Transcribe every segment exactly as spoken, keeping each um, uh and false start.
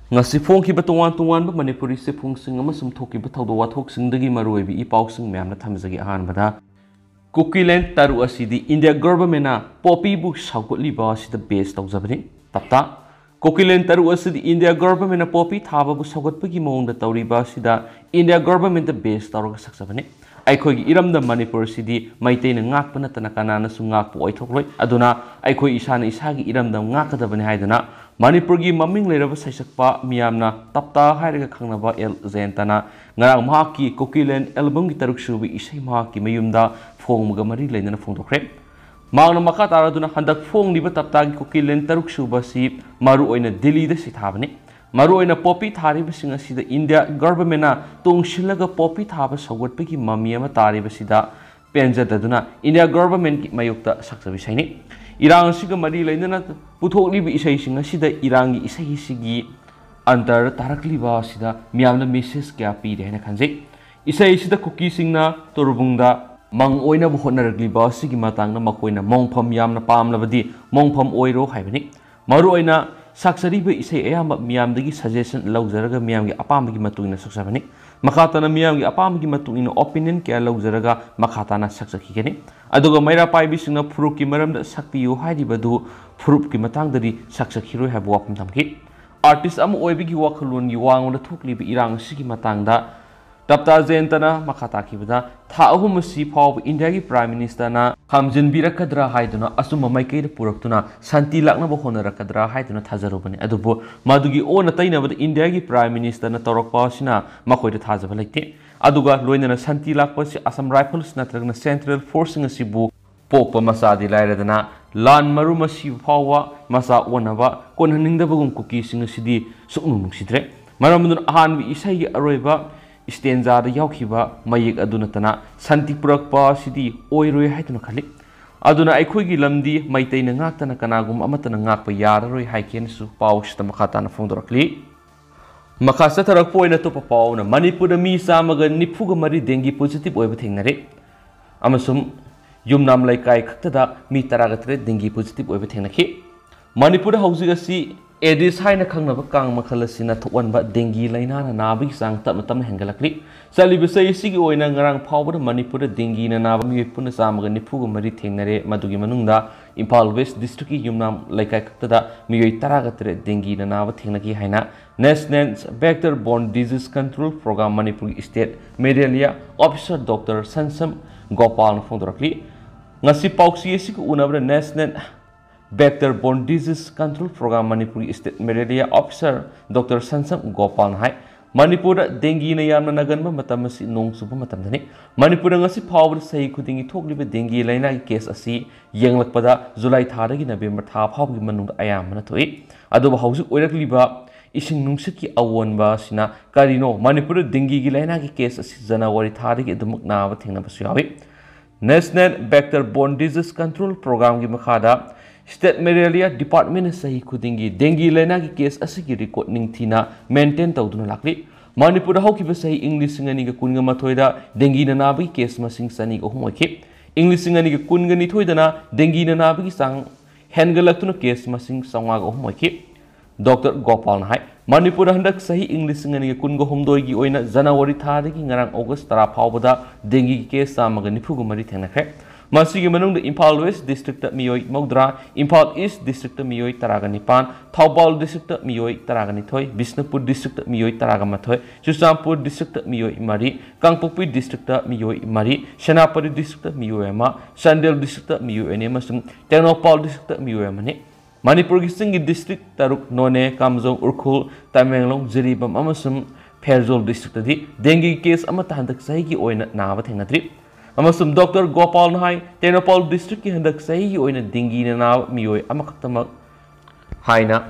ꯉꯁꯤ ꯐꯣꯡꯈꯤꯕ ꯇꯣꯉꯥꯟ ꯇꯣꯉꯥꯟꯕ ꯃꯅꯤꯄꯨꯔꯤ ꯆꯦꯐꯣꯡꯁꯤꯡ ꯑꯃꯁꯨꯡ ꯊꯣꯛꯈꯤꯕ ꯊꯧꯗꯣꯛ ꯋꯥꯊꯣꯛꯁꯤꯡꯗꯒꯤ ꯃꯔꯨꯑꯣꯏꯕ ꯏ ꯄꯥꯎꯁꯤꯡ ꯃꯌꯥꯝꯅ ꯊꯝꯖꯒꯦ꯫ ꯑꯍꯥꯟꯕꯗ, ꯀꯨꯀꯤꯂꯦꯟ ꯇꯔꯨ ꯑꯁꯤꯗꯤ ꯏꯟꯗꯤꯌꯥ ꯒꯚꯔꯟꯃꯦꯟꯠꯅ ꯄꯣꯄꯤꯕꯨ ꯁꯧꯒꯠꯂꯤꯕ ꯑꯁꯤꯗ ꯕꯦꯁ ꯇꯧꯖꯕꯅꯤ꯫ ꯇꯞꯇꯥ, ꯀꯨꯀꯤꯂꯦꯟ ꯇꯔꯨ ꯑꯁꯤꯗꯤ ꯏꯟꯗꯤꯌꯥ ꯒꯚꯔꯟꯃꯦꯟꯠꯅ ꯄꯣꯄꯤ ꯊꯥꯕꯕꯨ ꯁꯧꯒꯠꯄꯒꯤ ꯃꯑꯣꯡꯗ ꯇꯧꯔꯤꯕ ꯑꯁꯤꯗ ꯏꯟꯗꯤꯌꯥ ꯒꯚꯔꯟꯃꯦꯟꯠꯇ ꯕꯦꯁ ꯇꯧꯔꯒ ꯁꯛꯆꯕꯅꯤ꯫ ꯑꯩꯈꯣꯏꯒꯤ ꯏꯔꯝꯗꯝ ꯃꯅꯤꯄꯨꯔꯁꯤꯗꯤ ꯃꯩꯇꯩꯅ ꯉꯥꯛꯄ ꯅꯠꯇꯅ ꯀꯅꯥꯅꯁꯨ ꯉꯥꯛꯄ ꯑꯣꯏꯊꯣꯛꯂꯣꯏ꯫ ꯑꯗꯨꯅ ꯑꯩꯈꯣꯏ ꯏꯁꯥꯅ ꯏꯁꯥꯒꯤ ꯏꯔꯝꯗꯝ ꯉꯥꯛꯀꯗꯕꯅꯤ ꯍꯥꯏꯗꯨꯅ ꯃꯅꯤꯄꯨꯔꯒꯤ ꯃꯃꯤꯡ ꯂꯩꯔꯕ ꯁꯩꯁꯛꯄ ꯃꯤꯌꯥꯝꯅ ꯇꯞꯇꯥ ꯍꯥꯏꯔꯒ ꯈꯪꯅꯕ ꯑꯦꯜ ꯖꯌꯟꯇꯅ ꯉꯔꯥꯡ ꯃꯍꯥꯛꯀꯤ ꯀꯨꯀꯤꯂꯦꯟ ꯑꯦꯜꯕꯝꯒꯤ ꯇꯔꯨꯛ ꯁꯨꯕ ꯏꯁꯩ ꯃꯍꯥꯛꯀꯤ ꯃꯌꯨꯝꯗ ꯐꯣꯡꯕꯒ ꯃꯔꯤ ꯂꯩꯅꯅ ꯐꯣꯡꯗꯣꯛꯈ꯭ꯔꯦ꯫ ꯃꯍꯥꯛꯅ ꯃꯈꯥ ꯇꯥꯔꯗꯨꯅ ꯍꯟꯗꯛ ꯐꯣꯡꯂꯤꯕ ꯇꯞꯇꯥꯒꯤ ꯀꯨꯀꯤꯂꯦꯟ ꯇꯔꯨꯛ ꯁꯨꯕ ꯑꯁꯤ ꯃꯔꯨꯑꯣꯏꯅ ꯗꯤꯜꯂꯤꯗ ꯁꯩꯊꯥꯕꯅꯤ꯫ ꯃꯔꯨꯑꯣꯏꯅ ꯄꯣꯄꯤ ꯊꯥꯔꯤꯕꯁꯤꯡ ꯑꯁꯤꯗ ꯏꯟꯗꯤꯌꯥ ꯒꯚꯔꯟꯃꯦꯟꯠꯅ ꯇꯣꯡꯁꯤꯜꯂꯒ ꯄꯣꯄꯤ ꯊꯥꯕ ꯁꯧꯒꯠꯄꯒꯤ ꯃꯃꯤ ꯑꯃ ꯇꯥꯔꯤꯕꯁꯤꯗ ꯄꯦꯟꯖꯗꯗꯨꯅ ꯏꯟꯗꯤꯌꯥ ꯒꯚꯔꯟꯃꯦꯟꯠꯀꯤ ꯃꯥꯌꯣꯛꯇ ꯁꯛꯆꯕ ꯏꯁꯩꯅꯤ꯫ ꯏꯔꯥꯡ ꯑꯁꯤꯒ ꯃꯔꯤ ꯂꯩꯅꯅ ꯄꯨꯊꯣꯛꯂꯤꯕ ꯏꯁꯩꯁꯤꯡ ꯑꯁꯤꯗ ꯏꯔꯥꯡꯒꯤ ꯏꯁꯩ ꯑꯁꯤꯒꯤ ꯑꯟꯇꯔ ꯇꯥꯔꯛꯂꯤꯕ ꯑꯁꯤꯗ ꯃꯤꯌꯥꯝꯅ ꯃꯦꯁꯦꯖ ꯀꯌꯥ ꯄꯤꯔꯦ ꯍꯥꯏꯅ ꯈꯟꯖꯩ꯫ ꯏꯁꯩ ꯑꯁꯤꯗ ꯀꯨꯀꯤꯁꯤꯡꯅ ꯇꯨꯔꯕꯨꯡꯗ ꯃꯪ ꯑꯣꯏꯅꯕ ꯍꯣꯠꯅꯔꯛꯂꯤꯕ ꯑꯁꯤꯒꯤ ꯃꯇꯥꯡꯗ ꯃꯈꯣꯏꯅ ꯃꯣꯡꯐꯝ ꯌꯥꯝꯅ ꯄꯥꯝꯂꯕꯗꯤ ꯃꯣꯡꯐꯝ ꯑꯣꯏꯔꯣ ꯍꯥꯏꯕꯅꯤ꯫ ꯃꯔꯨꯑꯣꯏꯅ ꯁꯛꯆꯔꯤꯕ ꯏꯁꯩ ꯑꯌꯥꯝꯕ ꯃꯤꯌꯥꯝꯗꯒꯤ ꯁꯖꯦꯁꯟ ꯂꯧꯖꯔꯒ ꯃꯤꯌꯥꯝꯒꯤ ꯑꯄꯥꯝꯕꯒꯤ ꯃꯇꯨꯡ ꯏꯟꯅ ꯁꯛꯆꯕꯅꯤ꯫ ꯃꯈꯥ ꯇꯥꯅ ꯃꯤꯌꯥꯝꯒꯤ ꯑꯄꯥꯝꯕꯒꯤ ꯃꯇꯨꯡ ꯏꯟꯅ ꯑꯣꯄꯤꯅꯤꯌꯟ ꯀꯌꯥ ꯂꯧꯖꯔꯒ ꯃꯈꯥ ꯇꯥꯅ ꯁꯛꯆꯈꯤꯒꯅꯤ꯫ ꯑꯗꯨꯒ ꯃꯩꯔꯥ ꯄꯥꯏꯕꯤꯁꯤꯡꯅ ꯐꯨꯔꯨꯞꯀꯤ ꯃꯔꯝꯗ ꯁꯛꯄꯤꯌꯨ ꯍꯥꯏꯔꯤꯕꯗꯨ ꯐꯨꯔꯨꯞꯀꯤ ꯃꯇꯥꯡꯗꯗꯤ ꯁꯛꯆꯈꯤꯔꯣꯏ ꯍꯥꯏꯕ ꯋꯥꯐꯝ ꯊꯝꯈꯤ꯫ ꯑꯥꯔꯇꯤꯁ ꯑꯃ ꯑꯣꯏꯕꯒꯤ ꯋꯥꯈꯜꯂꯣꯟꯒꯤ ꯋꯥꯉꯣꯟꯗ ꯊꯣꯛꯂꯤꯕ ꯏꯔꯥꯡ ꯑꯁꯤꯒꯤ ꯃꯇꯥꯡꯗ ꯇꯞꯇꯥ ꯖꯌꯟꯇꯅ ꯃꯈꯥ ꯇꯥꯈꯤꯕꯗ, ꯊꯥ ꯑꯍꯨꯝ ꯑꯁꯤ ꯐꯥꯎꯕ ꯏꯟꯗꯤꯌꯥꯒꯤ ꯄ꯭ꯔꯥꯏꯝ ꯃꯤꯅꯤꯁꯇꯔꯅ ꯈꯥꯝꯖꯤꯟꯕꯤꯔꯛꯀꯗ꯭ꯔꯥ ꯍꯥꯏꯗꯨꯅ ꯑꯆꯨꯝꯕ ꯃꯥꯏꯀꯩꯗ ꯄꯨꯔꯛꯇꯨꯅ ꯁꯥꯟꯇꯤ ꯂꯥꯛꯅꯕ ꯍꯣꯠꯅꯔꯛꯀꯗ꯭ꯔꯥ ꯍꯥꯏꯗꯨꯅ ꯊꯥꯖꯔꯨꯕꯅꯤ꯫ ꯑꯗꯨꯕꯨ ꯃꯗꯨꯒꯤ ꯑꯣꯟꯅ ꯇꯩꯅꯕꯗ ꯏꯟꯗꯤꯌꯥꯒꯤ ꯄ꯭ꯔꯥꯏꯝ ꯃꯤꯅꯤꯁꯇꯔꯅ ꯇꯧꯔꯛꯄ ꯑꯁꯤꯅ ꯃꯈꯣꯏꯗ ꯊꯥꯖꯕ ꯂꯩꯇꯦ꯫ ꯑꯗꯨꯒ ꯂꯣꯏꯅꯅ ꯁꯥꯟꯇꯤ ꯂꯥꯛꯄ ꯑꯁꯤ ꯑꯁꯥꯝ ꯔꯥꯏꯐꯜꯁ ꯅꯠꯇ꯭ꯔꯒꯅ ꯁꯦꯟꯇ꯭ꯔꯦꯜ ꯐꯣꯔꯁꯁꯤꯡ ꯑꯁꯤꯕꯨ ꯄꯣꯛꯄ ꯃꯆꯥꯗꯤ ꯂꯥꯏꯔꯗꯅ ꯂꯥꯟ ꯃꯔꯨꯝ ꯑꯁꯤꯕ ꯐꯥꯎꯕ ꯃꯆꯥ ꯑꯣꯟꯅꯕ ꯀꯣꯟꯍꯟꯅꯤꯡꯗꯕꯒꯨꯝ ꯀꯨꯀꯤꯁꯤꯡ ꯑꯁꯤꯗꯤ ꯁꯨꯛꯅꯨꯡ ꯅꯨꯡꯁꯤꯗ꯭ꯔꯦ꯫ ꯃꯔꯝ ꯑꯗꯨꯅ ꯑꯍꯥꯟꯕ ꯏꯁꯩꯒꯤ ꯑꯔꯣꯏꯕ ꯏꯁꯇꯦꯟꯖꯥꯗ ꯌꯥꯎꯈꯤꯕ ꯃꯌꯦꯛ ꯑꯗꯨ ꯅꯠꯇꯅ ꯁꯥꯟꯇꯤ ꯄꯨꯔꯛꯄ ꯑꯁꯤꯗꯤ ꯑꯣꯏꯔꯣꯏ ꯍꯥꯏꯗꯨꯅ ꯈꯜꯂꯤ꯫ ꯑꯗꯨꯅ ꯑꯩꯈꯣꯏꯒꯤ ꯂꯝꯗꯤ ꯃꯩꯇꯩꯅ ꯉꯥꯛꯇꯅ ꯀꯅꯥꯒꯨꯝꯕ ꯑꯃꯠꯇꯅ ꯉꯥꯛꯄ ꯌꯥꯔꯔꯣꯏ ꯍꯥꯏꯈꯤ ꯍꯥꯏꯅꯁꯨ ꯄꯥꯎꯁꯤꯗ ꯃꯈꯥ ꯇꯥꯅ ꯐꯣꯡꯗꯣꯔꯛꯂꯤ꯫ ꯃꯈꯥ ꯆꯠꯊꯔꯛꯄ ꯑꯣꯏꯅ ꯑꯇꯣꯞꯄ ꯄꯥꯎ ꯑꯃꯅ ꯃꯅꯤꯄꯨꯔꯗ ꯃꯤ ꯆꯥꯝꯃꯒ ꯅꯤꯐꯨꯒ ꯃꯔꯤ ꯗꯦꯡꯒꯤ ꯄꯣꯖꯤꯇꯤꯚ ꯑꯣꯏꯕ ꯊꯦꯡꯅꯔꯦ ꯑꯃꯁꯨꯡ ꯌꯨꯝꯅꯥꯝ ꯂꯩꯀꯥꯏ ꯈꯛꯇꯗ ꯃꯤ ꯇꯔꯥꯒ ꯇꯔꯦꯠ ꯗꯦꯡꯒꯤ ꯄꯣꯖꯤꯇꯤꯚ ꯑꯣꯏꯕ ꯊꯦꯡꯅꯈꯤ꯫ ꯃꯅꯤꯄꯨꯔꯗ ꯍꯧꯖꯤꯛ ꯑꯁꯤ ꯑꯦꯗꯤꯁ ꯍꯥꯏꯅ ꯈꯪꯅꯕ ꯀꯥꯡ ꯃꯈꯜ ꯑꯁꯤꯅ ꯊꯣꯛꯍꯟꯕ ꯗꯦꯡꯒꯤ ꯂꯥꯏꯅꯥꯅ ꯅꯥꯕꯒꯤ ꯆꯥꯡ ꯇꯞꯅ ꯇꯞꯅ ꯍꯦꯟꯒꯠꯂꯛꯂꯤ꯫ ꯆꯠꯂꯤꯕ ꯆꯍꯤ ꯑꯁꯤꯒꯤ ꯑꯣꯏꯅ ꯉꯔꯥꯡ ꯐꯥꯎꯕꯗ ꯃꯅꯤꯄꯨꯔꯗ ꯗꯦꯡꯒꯤꯅ ꯅꯥꯕ ꯃꯤꯑꯣꯏ ꯄꯨꯟꯅ ꯆꯥꯝꯃꯒ ꯅꯤꯐꯨꯒ ꯃꯔꯤ ꯊꯦꯡꯅꯔꯦ꯫ ꯃꯗꯨꯒꯤ ꯃꯅꯨꯡꯗ ꯏꯝꯐꯥꯜ ꯋꯦꯁ ꯗꯤꯁꯇ꯭ꯔꯤꯛꯀꯤ ꯌꯨꯝꯅꯥꯝ ꯂꯩꯀꯥꯏ ꯈꯛꯇꯗ ꯃꯤꯑꯣꯏ ꯇꯔꯥꯒ ꯇꯔꯦꯠ ꯗꯦꯡꯒꯤꯅ ꯅꯥꯕ ꯊꯦꯡꯅꯈꯤ ꯍꯥꯏꯅ National Vector Borne Disease Control Program ꯃꯅꯤꯄꯨꯔꯒꯤ State Malaria Officer Doctor ꯁꯟꯁꯝ ꯒꯣꯄꯥꯜꯅ ꯐꯣꯡꯗꯣꯔꯛꯂꯤ꯫ ꯉꯁꯤ ꯄꯥꯎꯆꯦ ꯑꯁꯤꯒ ꯎꯅꯕꯗ National Vector Borne Disease Control Program ꯃꯅꯤꯄꯨꯔꯒꯤ State Malaria Officer Doctor ꯁꯟꯁꯝ ꯒꯣꯄꯥꯜꯅ ꯍꯥꯏ, ꯃꯅꯤꯄꯨꯔꯗ ꯗꯦꯡꯒꯤꯅ ꯌꯥꯝꯅ ꯅꯥꯒꯟꯕ ꯃꯇꯝ ꯑꯁꯤ ꯅꯣꯡ ꯆꯨꯕ ꯃꯇꯝꯗꯅꯤ꯫ ꯃꯅꯤꯄꯨꯔꯗ ꯉꯁꯤ ꯐꯥꯎꯕꯗ ꯆꯍꯤ ꯈꯨꯗꯤꯡꯒꯤ ꯊꯣꯛꯂꯤꯕ ꯗꯦꯡꯒꯤ ꯂꯥꯏꯅꯥꯒꯤ ꯀꯦꯁ ꯑꯁꯤ ꯌꯦꯡꯂꯛꯄꯗ ꯖꯨꯂꯥꯏ ꯊꯥꯗꯒꯤ ꯅꯕꯦꯝꯕꯔ ꯊꯥ ꯐꯥꯎꯕꯒꯤ ꯃꯅꯨꯡꯗ ꯑꯌꯥꯝꯕꯅ ꯊꯣꯛꯏ꯫ ꯑꯗꯨꯕꯨ ꯍꯧꯖꯤꯛ ꯑꯣꯏꯔꯛꯂꯤꯕ ꯏꯁꯤꯡ ꯅꯨꯡꯁꯤꯠꯀꯤ ꯑꯑꯣꯟꯕ ꯑꯁꯤꯅ ꯀꯔꯤꯅꯣ? ꯃꯅꯤꯄꯨꯔꯗ ꯗꯦꯡꯒꯤꯒꯤ ꯂꯥꯏꯅꯥꯒꯤ ꯀꯦꯁ ꯑꯁꯤ ꯖꯅꯋꯥꯔꯤ ꯊꯥꯗꯒꯤ ꯑꯗꯨꯃꯛ ꯅꯥꯕ ꯊꯦꯡꯅꯕꯁꯨ ꯌꯥꯎꯏ꯫ National Vector Borne Disease Control Programꯒꯤ ꯃꯈꯥꯗ State Malaria Departmentꯅ ꯆꯍꯤ ꯈꯨꯗꯤꯡꯒꯤ ꯗꯦꯡꯒꯤ ꯂꯥꯏꯅꯥꯒꯤ ꯀꯦꯁ ꯑꯁꯤꯒꯤ ꯔꯦꯀꯣꯔꯗ ꯅꯤꯡꯊꯤꯅ ꯃꯦꯟꯇꯦꯟ ꯇꯧꯗꯨꯅ ꯂꯥꯛꯂꯤ꯫ ꯃꯅꯤꯄꯨꯔꯗ ꯍꯧꯈꯤꯕ ꯆꯍꯤ ꯏꯪ ꯂꯤꯁꯤꯡ ꯑꯅꯤꯒ ꯀꯨꯟꯒ ꯃꯥꯊꯣꯏꯗ ꯗꯦꯡꯒꯤꯅ ꯅꯥꯕꯒꯤ ꯀꯦꯁ ꯃꯁꯤꯡ ꯆꯅꯤꯒ ꯑꯍꯨꯝ ꯑꯣꯏꯈꯤ꯫ ꯏꯪ ꯂꯤꯁꯤꯡ ꯑꯅꯤꯒ ꯀꯨꯟꯒ ꯅꯤꯊꯣꯏꯗꯅ ꯗꯦꯡꯒꯤꯅ ꯅꯥꯕꯒꯤ ꯆꯥꯡ ꯍꯦꯟꯒꯠꯂꯛꯇꯨꯅ ꯀꯦꯁ ꯃꯁꯤꯡ ꯆꯥꯝꯃꯉꯥꯒ ꯑꯍꯨꯝ ꯑꯣꯏꯈꯤ꯫ ꯗꯣꯛꯇꯔ ꯒꯣꯄꯥꯜꯅ ꯍꯥꯏ, ꯃꯅꯤꯄꯨꯔꯗ ꯍꯟꯗꯛ ꯆꯍꯤ ꯏꯪ ꯂꯤꯁꯤꯡ ꯑꯅꯤꯒ ꯀꯨꯟꯒ ꯍꯨꯝꯗꯣꯏꯒꯤ ꯑꯣꯏꯅ ꯖꯅꯋꯥꯔꯤ ꯊꯥꯗꯒꯤ ꯉꯔꯥꯡ ꯑꯣꯒꯁ ꯇꯔꯥ ꯐꯥꯎꯕꯗ ꯗꯦꯡꯒꯤꯒꯤ ꯀꯦꯁ ꯆꯥꯝꯃꯒ ꯅꯤꯐꯨꯒ ꯃꯔꯤ ꯊꯦꯡꯅꯈ꯭ꯔꯦ꯫ ꯃꯁꯤꯒꯤ ꯃꯅꯨꯡꯗ ꯏꯝꯐꯥꯜ ꯋꯦꯁ ꯗꯤꯁꯇ꯭ꯔꯤꯛꯇ ꯃꯤꯑꯣꯏ ꯃꯧꯗ꯭ꯔꯥ, ꯏꯝꯐꯥꯜ ꯏꯁ ꯗꯤꯁꯇ꯭ꯔꯤꯛꯇ ꯃꯤꯑꯣꯏ ꯇꯔꯥꯒ ꯅꯤꯄꯥꯟ, ꯊꯧꯕꯥꯜ ꯗꯤꯁꯇ꯭ꯔꯤꯛꯇ ꯃꯤꯑꯣꯏ ꯇꯔꯥꯒ ꯅꯤꯊꯣꯏ, ꯕꯤꯁꯅꯨꯄꯨꯔ ꯗꯤꯁꯇ꯭ꯔꯤꯛꯇ ꯃꯤꯑꯣꯏ ꯇꯔꯥꯒ ꯃꯥꯊꯣꯏ, ꯆꯨꯔꯆꯥꯟꯄꯨꯔ ꯗꯤꯁꯇ꯭ꯔꯤꯛꯇ ꯃꯤꯑꯣꯏ ꯃꯔꯤ, ꯀꯥꯡꯄꯣꯛꯄꯤ ꯗꯤꯁꯇ꯭ꯔꯤꯛꯇ ꯃꯤꯑꯣꯏ ꯃꯔꯤ, ꯁꯦꯅꯥꯄꯇꯤ ꯗꯤꯁꯇ꯭ꯔꯤꯛꯇ ꯃꯤꯑꯣꯏ ꯑꯃ, ꯆꯥꯟꯗꯦꯜ ꯗꯤꯁꯇ꯭ꯔꯤꯛꯇ ꯃꯤꯑꯣꯏ ꯑꯅꯤ ꯑꯃꯁꯨꯡ ꯇꯦꯡꯅꯧꯄꯥꯜ ꯗꯤꯁꯇ꯭ꯔꯤꯛꯇ ꯃꯤꯑꯣꯏ ꯑꯃꯅꯤ꯫ ꯃꯅꯤꯄꯨꯔꯒꯤ ꯆꯤꯡꯒꯤ ꯗꯤꯁꯇ꯭ꯔꯤꯛ ꯇꯔꯨꯛ, ꯅꯣꯅꯦ, ꯀꯥꯝꯖꯣꯡ, ꯎꯈ꯭ꯔꯨꯜ, ꯇꯃꯦꯡꯂꯣꯡ, ꯖꯤꯔꯤꯕꯥꯝ ꯑꯃꯁꯨꯡ ꯐꯦꯔꯖꯣꯜ ꯗꯤꯁꯇ꯭ꯔꯤꯛꯇꯗꯤ ꯗꯦꯡꯒꯤ ꯀꯦꯁ ꯑꯃꯠꯇ ꯍꯟꯗꯛ ꯆꯍꯤꯒꯤ ꯑꯣꯏꯅ ꯅꯥꯕ ꯊꯦꯡꯅꯗ꯭ꯔꯤ꯫ ꯑꯃꯁꯨꯡ ꯗꯣꯛꯇꯔ ꯒꯣꯄꯥꯜꯅ ꯍꯥꯏ, ꯇꯦꯡꯅꯧꯄꯥꯜ ꯗꯤꯁꯇ꯭ꯔꯤꯛꯀꯤ ꯍꯟꯗꯛ ꯆꯍꯤꯒꯤ ꯑꯣꯏꯅ ꯗꯦꯡꯒꯤꯅ ꯅꯥꯕ ꯃꯤꯑꯣꯏ ꯑꯃꯈꯛꯇꯃꯛ ꯍꯥꯏꯅ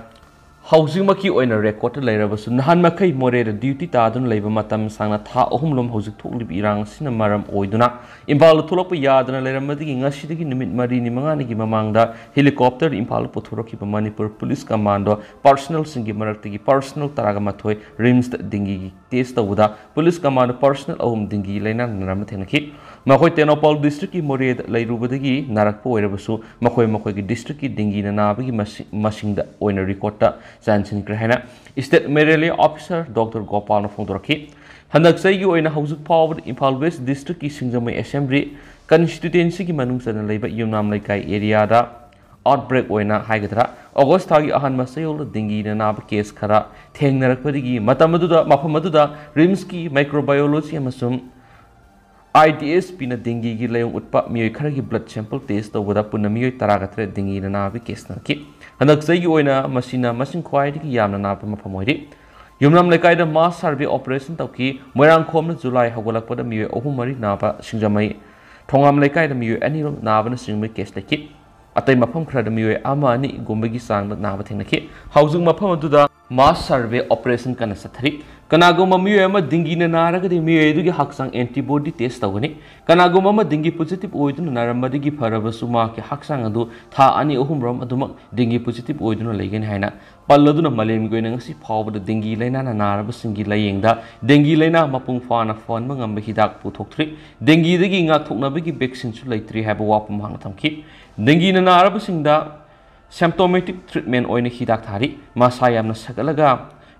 ꯍꯧꯖꯤꯛꯃꯛꯀꯤ ꯑꯣꯏꯅ ꯔꯦꯀꯣꯔꯗꯇ ꯂꯩꯔꯕꯁꯨ, ꯅꯍꯥꯟ ꯃꯈꯩ ꯃꯣꯔꯦꯗ ꯗ꯭ꯌꯨꯇꯤ ꯇꯥꯗꯨꯅ ꯂꯩꯕ ꯃꯇꯝ ꯁꯥꯡꯅ ꯊꯥ ꯑꯍꯨꯝꯂꯣꯝ ꯍꯧꯖꯤꯛ ꯊꯣꯛꯂꯤꯕ ꯏꯔꯥꯡ ꯑꯁꯤꯅ ꯃꯔꯝ ꯑꯣꯏꯗꯨꯅ ꯏꯝꯐꯥꯜꯗ ꯊꯣꯛꯂꯛꯄ ꯌꯥꯗꯅ ꯂꯩꯔꯝꯕꯗꯒꯤ ꯉꯁꯤꯗꯒꯤ ꯅꯨꯃꯤꯠ ꯃꯔꯤꯅꯤ ꯃꯉꯥꯅꯤꯒꯤ ꯃꯃꯥꯡꯗ ꯍꯦꯂꯤꯀꯣꯞꯇꯔ ꯏꯝꯐꯥꯜꯗ ꯄꯨꯊꯣꯔꯛꯈꯤꯕ ꯃꯅꯤꯄꯨꯔ ꯄꯨꯂꯤꯁ ꯀꯃꯥꯟꯗꯣ ꯄꯥꯔꯁꯅꯦꯜꯁꯤꯡꯒꯤ ꯃꯔꯛꯇꯒꯤ ꯄꯥꯔꯁꯅꯦꯜ ꯇꯔꯥꯒ ꯃꯥꯊꯣꯏ ꯔꯤꯝꯁꯇ ꯗꯦꯡꯒꯤꯒꯤ ꯇꯦꯁ ꯇꯧꯕꯗ ꯄꯨꯂꯤꯁ ꯀꯃꯥꯟꯗꯣ ꯄꯥꯔꯁꯅꯦꯜ ꯑꯍꯨꯝ ꯗꯦꯡꯒꯤ ꯂꯥꯏꯅꯥ ꯅꯥꯔꯝꯕ ꯊꯦꯡꯅꯈꯤ꯫ ꯃꯈꯣꯏ ꯇꯦꯡꯅꯧꯄꯜ ꯗꯤꯁꯇ꯭ꯔꯤꯛꯀꯤ ꯃꯣꯔꯦꯗ ꯂꯩꯔꯨꯕꯗꯒꯤ ꯅꯥꯔꯛꯄ ꯑꯣꯏꯔꯕꯁꯨ, ꯃꯈꯣꯏ ꯃꯈꯣꯏꯒꯤ ꯗꯤꯁꯇ꯭ꯔꯤꯛꯀꯤ ꯗꯦꯡꯒꯤꯅ ꯅꯥꯕꯒꯤ ꯃꯁꯤꯡ, ꯃꯁꯤꯡꯗ ꯑꯣꯏꯅ ꯔꯦꯀꯣꯔꯗꯇ ꯆꯟꯁꯤꯟꯈ꯭ꯔꯦ ꯍꯥꯏꯅ ꯏꯁꯇꯦꯠ ꯃꯦꯂꯦꯔꯤꯌꯥ ꯑꯣꯐꯤꯁꯥꯔ ꯗꯣꯛꯇꯔ ꯒꯣꯄꯥꯜꯅ ꯐꯣꯡꯗꯣꯔꯛꯈꯤ꯫ ꯍꯟꯗꯛ ꯆꯍꯤꯒꯤ ꯑꯣꯏꯅ ꯍꯧꯖꯤꯛ ꯐꯥꯎꯕꯗ ꯏꯝꯐꯥꯜ ꯋꯦꯁ ꯗꯤꯁꯇ꯭ꯔꯤꯛꯀꯤ ꯁꯤꯡꯖꯃꯩ ꯑꯦꯁꯦꯝꯕ꯭ꯂꯤ ꯀꯟꯁꯇꯤꯇ꯭ꯌꯨꯑꯦꯟꯁꯤꯒꯤ ꯃꯅꯨꯡ ꯆꯟꯅ ꯂꯩꯕ ꯌꯨꯝꯅꯥꯝ ꯂꯩꯀꯥꯏ ꯑꯦꯔꯤꯌꯥꯗ ꯑꯥꯎꯠꯕ꯭ꯔꯦꯛ ꯑꯣꯏꯅ ꯍꯥꯏꯒꯗ꯭ꯔꯥ, ꯑꯣꯒꯁ ꯊꯥꯒꯤ ꯑꯍꯥꯟꯕ ꯆꯌꯣꯜꯗ ꯗꯦꯡꯒꯤꯅ ꯅꯥꯕ ꯀꯦꯁ ꯈꯔ ꯊꯦꯡꯅꯔꯛꯄꯗꯒꯤ ꯃꯇꯝ ꯑꯗꯨꯗ ꯃꯐꯝ ꯑꯗꯨꯗ ꯔꯤꯝꯁꯀꯤ ꯃꯥꯏꯀ꯭ꯔꯣꯕꯥꯏꯑꯣꯂꯣꯖꯤ ꯑꯃꯁꯨꯡ ꯑꯥꯏ ꯗꯤ ꯑꯦꯁ ꯄꯤꯅ ꯗꯦꯡꯒꯤꯒꯤ ꯂꯥꯏꯑꯣꯡ ꯎꯠꯄ ꯃꯤꯑꯣꯏ ꯈꯔꯒꯤ ꯕ꯭ꯂꯗ ꯁꯦꯝꯄꯜ ꯇꯦꯁ ꯇꯧꯕꯗ ꯄꯨꯟꯅ ꯃꯤꯑꯣꯏ ꯇꯔꯥꯒ ꯇꯔꯦꯠ ꯗꯦꯡꯒꯤꯅ ꯅꯥꯕꯒꯤ ꯀꯦꯁ ꯅꯔꯛꯈꯤ꯫ ꯍꯟꯗꯛ ꯆꯍꯤꯒꯤ ꯑꯣꯏꯅ ꯃꯁꯤꯅ ꯃꯁꯤꯡ ꯈ꯭ꯋꯥꯏꯗꯒꯤ ꯌꯥꯝꯅ ꯅꯥꯕ ꯃꯐꯝ ꯑꯣꯏꯔꯤ꯫ ꯌꯨꯝꯅꯥꯝ ꯂꯩꯀꯥꯏꯗ ꯃꯥꯁ ꯁꯔꯚꯦ ꯑꯣꯄꯔꯦꯁꯟ ꯇꯧꯈꯤ꯫ ꯃꯣꯏꯔꯥꯡꯈꯣꯝꯅ ꯖꯨꯂꯥꯏ ꯍꯧꯒꯠꯂꯛꯄꯗ ꯃꯤꯑꯣꯏ ꯑꯍꯨꯝ ꯃꯔꯤ ꯅꯥꯕ, ꯁꯤꯡꯖꯃꯩ ꯊꯣꯉꯥꯝ ꯂꯩꯀꯥꯏꯗ ꯃꯤꯑꯣꯏ ꯑꯅꯤꯔꯣꯝ ꯅꯥꯕꯅꯆꯤꯡꯕ ꯀꯦꯁ ꯂꯩꯈꯤ꯫ ꯑꯇꯩ ꯃꯐꯝ ꯈꯔꯗ ꯃꯤꯑꯣꯏ ꯑꯃ ꯑꯅꯤꯒꯨꯝꯕꯒꯤ ꯆꯥꯡꯗ ꯅꯥꯕ ꯊꯦꯡꯅꯈꯤ꯫ ꯍꯧꯖꯤꯛ ꯃꯐꯝ ꯑꯗꯨꯗ ꯃꯥꯁ ꯁꯔꯚꯦ ꯑꯣꯄꯔꯦꯁꯟ ꯀꯟꯅ ꯆꯠꯊꯔꯤ꯫ ꯀꯅꯥꯒꯨꯝꯕ ꯃꯤꯑꯣꯏ ꯑꯃ ꯗꯦꯡꯒꯤꯅ ꯅꯥꯔꯒꯗꯤ ꯃꯤꯑꯣꯏ ꯑꯗꯨꯒꯤ ꯍꯛꯆꯥꯡ ꯑꯦꯟꯇꯤꯕꯣꯗꯤ ꯇꯦꯁ ꯇꯧꯒꯅꯤ꯫ ꯀꯅꯥꯒꯨꯝꯕ ꯑꯃ ꯗꯦꯡꯒꯤ ꯄꯣꯖꯤꯇꯤꯚ ꯑꯣꯏꯗꯨꯅ ꯅꯥꯔꯝꯕꯗꯒꯤ ꯐꯔꯕꯁꯨ ꯃꯍꯥꯛꯀꯤ ꯍꯛꯆꯥꯡ ꯑꯗꯨ ꯊꯥ ꯑꯅꯤ ꯑꯍꯨꯝꯔꯣꯝ ꯑꯗꯨꯃꯛ ꯗꯦꯡꯒꯤ ꯄꯣꯖꯤꯇꯤꯚ ꯑꯣꯏꯗꯨꯅ ꯂꯩꯒꯅꯤ ꯍꯥꯏꯅ ꯄꯜꯂꯗꯨꯅ ꯃꯥꯂꯦꯝꯒꯤ ꯑꯣꯏꯅ ꯉꯁꯤ ꯐꯥꯎꯕꯗ ꯗꯦꯡꯒꯤ ꯂꯥꯏꯅꯥꯅ ꯅꯥꯔꯕꯁꯤꯡꯒꯤ ꯂꯥꯌꯦꯡꯗ ꯗꯦꯡꯒꯤ ꯂꯥꯏꯅꯥ ꯃꯄꯨꯡ ꯐꯥꯅ ꯐꯍꯟꯕ ꯉꯝꯕ ꯍꯤꯗꯥꯛ ꯄꯨꯊꯣꯛꯇ꯭ꯔꯤ꯫ ꯗꯦꯡꯒꯤꯗꯒꯤ ꯉꯥꯛꯊꯣꯛꯅꯕꯒꯤ ꯚꯦꯛꯁꯤꯟꯁꯨ ꯂꯩꯇ꯭ꯔꯤ ꯍꯥꯏꯕ ꯋꯥꯐꯝ ꯃꯍꯥꯛꯅ ꯊꯝꯈꯤ꯫ ꯗꯦꯡꯒꯤꯅ ꯅꯥꯔꯕꯁꯤꯡꯗ ꯁꯤꯝꯇꯣꯃꯦꯇꯤꯛ ꯇ꯭ꯔꯤꯠꯃꯦꯟ ꯑꯣꯏꯅ ꯍꯤꯗꯥꯛ ꯊꯥꯔꯤ꯫ ꯃꯁꯥ ꯌꯥꯝꯅ ꯁꯥꯒꯠꯂꯒ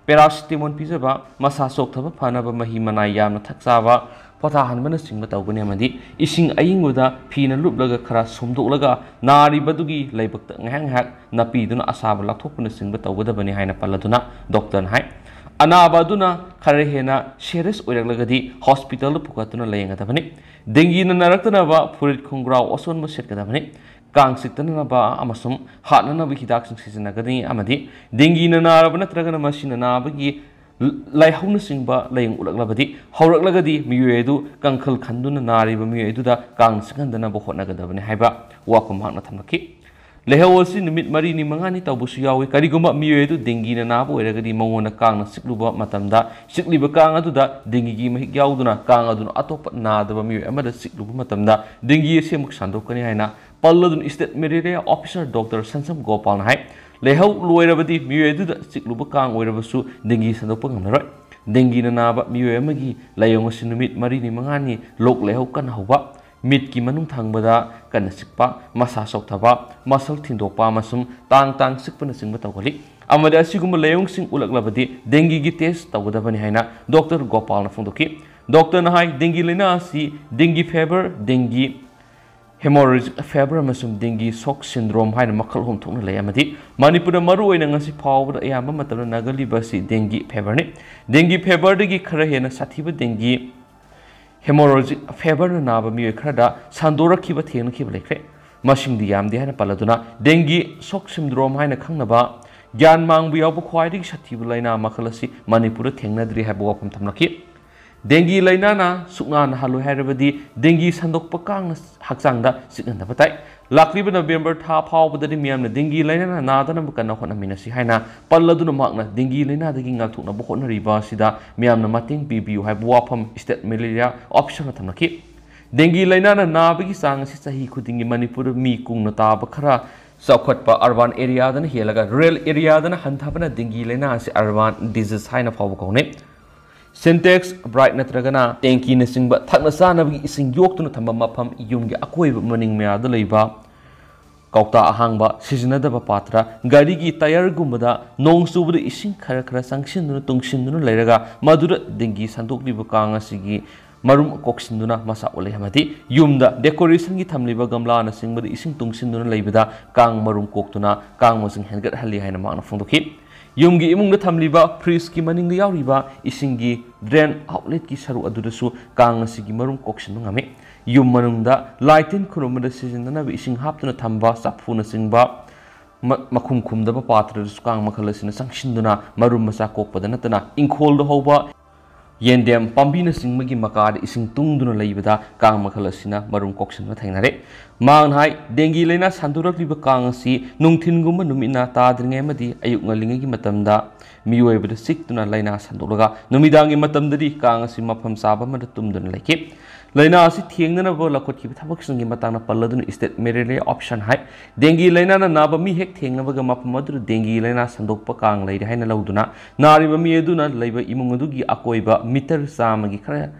ꯄꯦꯔꯥꯁꯤꯇꯦꯃꯣꯜ ꯄꯤꯖꯕ, ꯃꯁꯥ ꯆꯣꯛꯊꯕ ꯐꯅꯕ ꯃꯍꯤ ꯃꯅꯥꯏ ꯌꯥꯝꯅ ꯊꯛꯆꯕ, ꯄꯣꯊꯥꯍꯟꯕꯅꯆꯤꯡꯕ ꯇꯧꯒꯅꯤ ꯑꯃꯗꯤ ꯏꯁꯤꯡ ꯑꯏꯪꯕꯗ ꯐꯤꯅ ꯂꯨꯞꯂꯒ ꯈꯔ ꯁꯨꯝꯗꯣꯛꯂꯒ ꯅꯥꯔꯤꯕꯗꯨꯒꯤ ꯂꯥꯏꯕꯛꯇ ꯉꯥꯏꯍꯥꯛ ꯉꯥꯏꯍꯥꯛ ꯅꯞꯄꯤꯗꯨꯅ ꯑꯁꯥꯕ ꯂꯧꯊꯣꯛꯄꯅꯆꯤꯡꯕ ꯇꯧꯒꯗꯕꯅꯤ ꯍꯥꯏꯅ ꯄꯜꯂꯗꯨꯅ ꯗꯣꯛꯇꯔꯅ ꯍꯥꯏ꯫ ꯑꯅꯥꯕ ꯑꯗꯨꯅ ꯈꯔ ꯍꯦꯟꯅ ꯁꯦꯔꯤꯌꯁ ꯑꯣꯏꯔꯛꯂꯒꯗꯤ ꯍꯣꯁꯄꯤꯇꯥꯜꯗ ꯄꯨꯈꯠꯇꯨꯅ ꯂꯥꯌꯦꯡꯒꯗꯕꯅꯤ꯫ ꯗꯦꯡꯒꯤꯅ ꯅꯥꯔꯛꯇꯅꯕ ꯐꯨꯔꯤꯠ ꯈꯣꯡꯒ꯭ꯔꯥꯎ ꯑꯁꯣꯟꯕ ꯁꯦꯠꯀꯗꯕꯅꯤ꯫ ꯀꯥꯡ ꯆꯤꯛꯇꯅꯕ ꯑꯃꯁꯨꯡ ꯍꯥꯠꯅꯅꯕ ꯍꯤꯗꯥꯛꯁꯤꯡ ꯁꯤꯖꯤꯟꯅꯒꯅꯤ ꯑꯃꯗꯤ ꯗꯦꯡꯒꯤꯅ ꯅꯥꯔꯕ ꯅꯠꯇ꯭ꯔꯒꯅ ꯃꯁꯤꯅ ꯅꯥꯕꯒꯤ ꯂꯥꯏꯍꯧꯅꯆꯤꯡꯕ ꯂꯥꯏꯌꯦꯡ ꯎꯠꯂꯛꯂꯕꯗꯤ, ꯍꯧꯔꯛꯂꯒꯗꯤ ꯃꯤꯑꯣꯏ ꯑꯗꯨ ꯀꯥꯡꯈꯜ ꯈꯟꯗꯨꯅ ꯅꯥꯔꯤꯕ ꯃꯤꯑꯣꯏ ꯑꯗꯨꯗ ꯀꯥꯡ ꯆꯤꯛꯍꯟꯗꯅꯕ ꯍꯣꯠꯅꯒꯗꯕꯅꯤ ꯍꯥꯏꯕ ꯋꯥꯐꯝ ꯃꯍꯥꯛꯅ ꯊꯝꯂꯛꯈꯤ꯫ ꯂꯥꯏꯍꯧ ꯑꯁꯤ ꯅꯨꯃꯤꯠ ꯃꯔꯤꯅꯤ ꯃꯉꯥꯅꯤ ꯇꯧꯕꯁꯨ ꯌꯥꯎꯏ꯫ ꯀꯔꯤꯒꯨꯝꯕ ꯃꯤꯑꯣꯏ ꯑꯗꯨ ꯗꯦꯡꯒꯤꯅ ꯅꯥꯕ ꯑꯣꯏꯔꯒꯗꯤ ꯃꯉꯣꯟꯗ ꯀꯥꯡꯅ ꯆꯤꯛꯂꯨꯕ ꯃꯇꯝꯗ, ꯆꯤꯛꯂꯤꯕ ꯀꯥꯡ ꯑꯗꯨꯗ ꯗꯦꯡꯒꯤꯒꯤ ꯃꯍꯤꯛ ꯌꯥꯎꯗꯨꯅ ꯀꯥꯡ ꯑꯗꯨꯅ ꯑꯇꯣꯞꯄ ꯅꯥꯗꯕ ꯃꯤꯑꯣꯏ ꯑꯃꯗ ꯆꯤꯛꯂꯨꯕ ꯃꯇꯝꯗ ꯗꯦꯡꯒꯤ ꯑꯁꯤ ꯑꯃꯨꯛ ꯁꯟꯗꯣꯛꯀꯅꯤ ꯍꯥꯏꯅ ꯄꯜꯂꯗꯨꯅ ꯏꯁꯇꯦꯠ ꯃꯦꯂꯦꯔꯤꯌꯥ ꯑꯣꯐꯤꯁꯥꯔ ꯗꯣꯛꯇꯔ ꯁꯟꯁꯝ ꯒꯣꯄꯥꯜꯅ ꯍꯥꯏ꯫ ꯂꯥꯏꯍꯧ ꯂꯣꯏꯔꯕꯗꯤ ꯃꯤꯑꯣꯏ ꯑꯗꯨꯗ ꯆꯤꯛꯂꯨꯕ ꯀꯥꯡ ꯑꯣꯏꯔꯕꯁꯨ ꯗꯦꯡꯒꯤ ꯁꯟꯗꯣꯛꯄ ꯉꯝꯂꯔꯣꯏ꯫ ꯗꯦꯡꯒꯤꯅ ꯅꯥꯕ ꯃꯤꯑꯣꯏ ꯑꯃꯒꯤ ꯂꯥꯏꯑꯣꯡ ꯑꯁꯤ ꯅꯨꯃꯤꯠ ꯃꯔꯤꯅꯤ ꯃꯉꯥꯅꯤ ꯂꯣꯛ ꯂꯥꯏꯍꯧ ꯀꯟꯅ ꯍꯧꯕ, ꯃꯤꯠꯀꯤ ꯃꯅꯨꯡ ꯊꯪꯕꯗ ꯀꯟꯅ ꯆꯤꯛꯄ, ꯃꯁꯥ ꯆꯣꯛꯊꯕ, ꯃꯁꯜ ꯊꯤꯟꯗꯣꯛꯄ ꯑꯃꯁꯨꯡ ꯇꯥꯡ ꯇꯥꯡ ꯆꯤꯛꯄꯅꯆꯤꯡꯕ ꯇꯧꯒꯜꯂꯤ꯫ ꯑꯃꯗꯤ ꯑꯁꯤꯒꯨꯝꯕ ꯂꯥꯏꯑꯣꯡꯁꯤꯡ ꯎꯠꯂꯛꯂꯕꯗꯤ ꯗꯦꯡꯒꯤꯒꯤ ꯇꯦꯁ ꯇꯧꯒꯗꯕꯅꯤ ꯍꯥꯏꯅ ꯗꯣꯛꯇꯔ ꯒꯣꯄꯥꯜꯅ ꯐꯣꯡꯗꯣꯛꯈꯤ꯫ ꯗꯣꯛꯇꯔꯅ ꯍꯥꯏ, ꯗꯦꯡꯒꯤ ꯂꯥꯏꯅꯥ ꯑꯁꯤ ꯗꯦꯡꯒꯤ ꯐꯦꯕꯔ, ꯗꯦꯡꯒꯤ ꯍꯦꯃꯣꯔꯦꯖꯤꯛ ꯐꯦꯕꯔ ꯑꯃꯁꯨꯡ ꯗꯦꯡꯒꯤ ꯁꯣꯛ ꯁꯤꯟꯗ꯭ꯔꯣꯝ ꯍꯥꯏꯅ ꯃꯈꯜ ꯑꯍꯨꯝ ꯊꯣꯛꯅ ꯂꯩ꯫ ꯑꯃꯗꯤ ꯃꯅꯤꯄꯨꯔꯗ ꯃꯔꯨꯑꯣꯏꯅ ꯉꯁꯤ ꯐꯥꯎꯕꯗ ꯑꯌꯥꯝꯕ ꯃꯇꯝꯗ ꯅꯥꯒꯜꯂꯤꯕ ꯑꯁꯤ ꯗꯦꯡꯒꯤ ꯐꯦꯕꯔꯅꯤ꯫ ꯗꯦꯡꯒꯤ ꯐꯦꯕꯔꯗꯒꯤ ꯈꯔ ꯍꯦꯟꯅ ꯁꯥꯊꯤꯕ ꯗꯦꯡꯒꯤ ꯍꯦꯃꯣꯔꯦꯖꯤꯛ ꯐꯦꯕꯔꯅ ꯅꯥꯕ ꯃꯤꯑꯣꯏ ꯈꯔꯗ ꯁꯟꯗꯣꯔꯛꯈꯤꯕ ꯊꯦꯡꯅꯈꯤꯕ ꯂꯩꯈ꯭ꯔꯦ꯫ ꯃꯁꯤꯡꯗꯤ ꯌꯥꯝꯗꯦ ꯍꯥꯏꯅ ꯄꯜꯂꯗꯨꯅ, ꯗꯦꯡꯒꯤ ꯁꯣꯛ ꯁꯤꯟꯗ꯭ꯔꯣꯝ ꯍꯥꯏꯅ ꯈꯪꯅꯕ ꯒ꯭ꯌꯥꯟ ꯃꯥꯡꯕ ꯌꯥꯎꯕ ꯈ꯭ꯋꯥꯏꯗꯒꯤ ꯁꯥꯊꯤꯕ ꯂꯥꯏꯅꯥ ꯃꯈꯜ ꯑꯁꯤ ꯃꯅꯤꯄꯨꯔꯗ ꯊꯦꯡꯅꯗ꯭ꯔꯤ ꯍꯥꯏꯕ ꯋꯥꯐꯝ ꯊꯝꯂꯛꯈꯤ꯫ ꯗꯦꯡꯒꯤ ꯂꯥꯏꯅꯥꯅ ꯁꯨꯛꯅꯥ ꯅꯥꯍꯜꯂꯣꯏ ꯍꯥꯏꯔꯕꯗꯤ ꯗꯦꯡꯒꯤ ꯁꯟꯗꯣꯛꯄ ꯀꯥꯡꯅ ꯍꯛꯆꯥꯡꯗ ꯆꯤꯛꯍꯟꯗꯕ ꯇꯥꯏ꯫ ꯂꯥꯛꯂꯤꯕ ꯅꯕꯦꯝꯕꯔ ꯊꯥ ꯐꯥꯎꯕꯗꯗꯤ ꯃꯤꯌꯥꯝꯅ ꯗꯦꯡꯒꯤ ꯂꯥꯏꯅꯥꯅ ꯅꯥꯗꯅꯕ ꯀꯟꯅ ꯍꯣꯠꯅꯃꯤꯟꯅꯁꯤ ꯍꯥꯏꯅ ꯄꯜꯂꯗꯨꯅ, ꯃꯍꯥꯛꯅ ꯗꯦꯡꯒꯤ ꯂꯥꯏꯅꯥꯗꯒꯤ ꯉꯥꯛꯊꯣꯛꯅꯕ ꯍꯣꯠꯅꯔꯤꯕ ꯑꯁꯤꯗ ꯃꯤꯌꯥꯝꯅ ꯃꯇꯦꯡ ꯄꯤꯕꯤꯌꯨ ꯍꯥꯏꯕ ꯋꯥꯐꯝ ꯏꯁꯇꯦꯠ ꯃꯦꯂꯦꯔꯤꯌꯥ ꯑꯣꯐꯤꯁꯔꯅ ꯊꯝꯂꯛꯈꯤ꯫ ꯗꯦꯡꯒꯤ ꯂꯥꯏꯅꯥꯅ ꯅꯥꯕꯒꯤ ꯆꯥꯡ ꯑꯁꯤ ꯆꯍꯤ ꯈꯨꯗꯤꯡꯒꯤ ꯃꯅꯤꯄꯨꯔꯗ ꯃꯤ ꯀꯨꯡꯅ ꯇꯥꯕ ꯈꯔ ꯆꯥꯎꯈꯠꯄ ꯑꯔꯕꯥꯟ ꯑꯦꯔꯤꯌꯥꯗꯅ ꯍꯦꯜꯂꯒ ꯔꯨꯔꯦꯜ ꯑꯦꯔꯤꯌꯥꯗꯅ ꯍꯟꯊꯕꯅ ꯗꯦꯡꯒꯤ ꯂꯥꯏꯅꯥ ꯑꯁꯤ ꯑꯔꯕꯥꯟ ꯗꯤꯖꯤꯁ ꯍꯥꯏꯅ ꯐꯥꯎꯕ ꯀꯧꯅꯩ꯫ ꯁꯤꯟꯇꯦꯛꯁ, ꯕ꯭ꯔꯥꯏꯠ ꯅꯠꯇ꯭ꯔꯒꯅ ꯇꯦꯡꯀꯤꯅꯆꯤꯡꯕ ꯊꯛꯅ ꯆꯥꯅꯕꯒꯤ ꯏꯁꯤꯡ ꯌꯣꯛꯇꯨꯅ ꯊꯝꯕ ꯃꯐꯝ, ꯌꯨꯝꯒꯤ ꯑꯀꯣꯏꯕ ꯃꯅꯤꯡ ꯃꯌꯥꯗ ꯂꯩꯕ ꯀꯧꯇꯥ ꯑꯍꯥꯡꯕ, ꯁꯤꯖꯤꯟꯅꯗꯕ ꯄꯥꯇ꯭ꯔ, ꯒꯥꯔꯤꯒꯤ ꯇꯌꯔꯒꯨꯝꯕꯗ ꯅꯣꯡ ꯆꯨꯕꯗ ꯏꯁꯤꯡ ꯈꯔ ꯈꯔ ꯆꯪꯁꯤꯟꯗꯨꯅ ꯇꯨꯡꯁꯤꯟꯗꯨꯅ ꯂꯩꯔꯒ ꯃꯗꯨꯗ ꯗꯦꯡꯒꯤ ꯁꯟꯗꯣꯛꯂꯤꯕ ꯀꯥꯡ ꯑꯁꯤꯒꯤ ꯃꯔꯨꯝ ꯀꯣꯛꯁꯤꯟꯗꯨꯅ ꯃꯆꯥ ꯑꯣꯜꯂꯦ꯫ ꯑꯃꯗꯤ ꯌꯨꯝꯗ ꯗꯦꯀꯣꯔꯦꯁꯟꯒꯤ ꯊꯝꯂꯤꯕ ꯒꯝꯂꯥꯅꯆꯤꯡꯕꯗ ꯏꯁꯤꯡ ꯇꯨꯡꯁꯤꯟꯗꯨꯅ ꯂꯩꯕꯗ ꯀꯥꯡ ꯃꯔꯨꯝ ꯀꯣꯛꯇꯨꯅ ꯀꯥꯡ ꯃꯁꯤꯡ ꯍꯦꯟꯒꯠꯍꯜꯂꯤ ꯍꯥꯏꯅ ꯃꯍꯥꯛꯅ ꯐꯣꯡꯗꯣꯛꯈꯤ꯫ ꯌꯨꯝꯒꯤ ꯏꯃꯨꯡꯗ ꯊꯝꯂꯤꯕ ꯐ꯭ꯔꯤꯖꯀꯤ ꯃꯅꯤꯡꯗ ꯌꯥꯎꯔꯤꯕ ꯏꯁꯤꯡꯒꯤ ꯗ꯭ꯔꯦꯟ ꯑꯥꯎꯠꯂꯦꯠꯀꯤ ꯁꯔꯨꯛ ꯑꯗꯨꯗꯁꯨ ꯀꯥꯡ ꯑꯁꯤꯒꯤ ꯃꯔꯨꯝ ꯀꯣꯛꯁꯤꯟꯕ ꯉꯝꯃꯤ꯫ ꯌꯨꯝ ꯃꯅꯨꯡꯗ ꯂꯥꯏ ꯇꯤꯟ ꯈꯨꯔꯨꯝꯕꯗ ꯁꯤꯖꯤꯟꯅꯅꯕ ꯏꯁꯤꯡ ꯍꯥꯞꯇꯨꯅ ꯊꯝꯕ ꯆꯐꯨꯅꯆꯤꯡꯕ ꯃ-, ꯃꯈꯨꯝ ꯈꯨꯝꯗꯕ ꯄꯥꯇ꯭ꯔꯗꯁꯨ ꯀꯥꯡ ꯃꯈꯜ ꯑꯁꯤꯅ ꯆꯪꯁꯤꯟꯗꯨꯅ ꯃꯔꯨꯝ ꯃꯆꯥ ꯀꯣꯛꯄꯗ ꯅꯠꯇꯅ ꯏꯪꯈꯣꯜꯗ ꯍꯧꯕ ꯌꯦꯟꯗꯦꯝ ꯄꯥꯝꯕꯤꯅꯆꯤꯡꯕꯒꯤ ꯃꯀꯥꯗ ꯏꯁꯤꯡ ꯇꯨꯡꯗꯨꯅ ꯂꯩꯕꯗ ꯀꯥꯡ ꯃꯈꯜ ꯑꯁꯤꯅ ꯃꯔꯨꯝ ꯀꯣꯛꯁꯤꯟꯕ ꯊꯦꯡꯅꯔꯦ꯫ ꯃꯍꯥꯛꯅ ꯍꯥꯏ, ꯗꯦꯡꯒꯤ ꯂꯥꯏꯅꯥ ꯁꯟꯗꯣꯔꯛꯂꯤꯕ ꯀꯥꯡ ꯑꯁꯤ ꯅꯨꯡꯊꯤꯟꯒꯨꯝꯕ ꯅꯨꯃꯤꯠꯅ ꯇꯥꯗ꯭ꯔꯤꯉꯩ ꯑꯃꯗꯤ ꯑꯌꯨꯛ ꯉꯜꯂꯤꯉꯩꯒꯤ ꯃꯇꯝꯗ ꯃꯤꯑꯣꯏꯕꯗ ꯆꯤꯛꯇꯨꯅ ꯂꯥꯏꯅꯥ ꯁꯟꯗꯣꯛꯂꯒ ꯅꯨꯃꯤꯗꯥꯡꯒꯤ ꯃꯇꯝꯗꯗꯤ ꯀꯥꯡ ꯑꯁꯤ ꯃꯐꯝ ꯆꯥꯕ ꯑꯃꯗ ꯇꯨꯝꯗꯨꯅ ꯂꯩꯈꯤ꯫ ꯂꯥꯏꯅꯥ ꯑꯁꯤ ꯊꯦꯡꯅꯅꯕ ꯂꯧꯈꯠꯈꯤꯕ ꯊꯕꯛꯁꯤꯡꯒꯤ ꯃꯇꯥꯡꯗ ꯄꯜꯂꯗꯨꯅ state malaria officer ꯍꯥꯏ, ꯗꯦꯡꯒꯤ ꯂꯥꯏꯅꯥꯅ ꯅꯥꯕ ꯃꯤ ꯍꯦꯛ ꯊꯦꯡꯅꯕꯒ ꯃꯐꯝ ꯑꯗꯨꯗ ꯗꯦꯡꯒꯤ ꯂꯥꯏꯅꯥ ꯁꯟꯗꯣꯛꯄ ꯀꯥꯡ ꯂꯩꯔꯦ ꯍꯥꯏꯅ ꯂꯧꯗꯨꯅ ꯅꯥꯔꯤꯕ ꯃꯤ ꯑꯗꯨꯅ ꯂꯩꯕ ꯏꯃꯨꯡ ꯑꯗꯨꯒꯤ ꯑꯀꯣꯏꯕ ꯃꯤꯇꯔ ꯆꯥꯝꯃꯒꯤ ꯈꯔ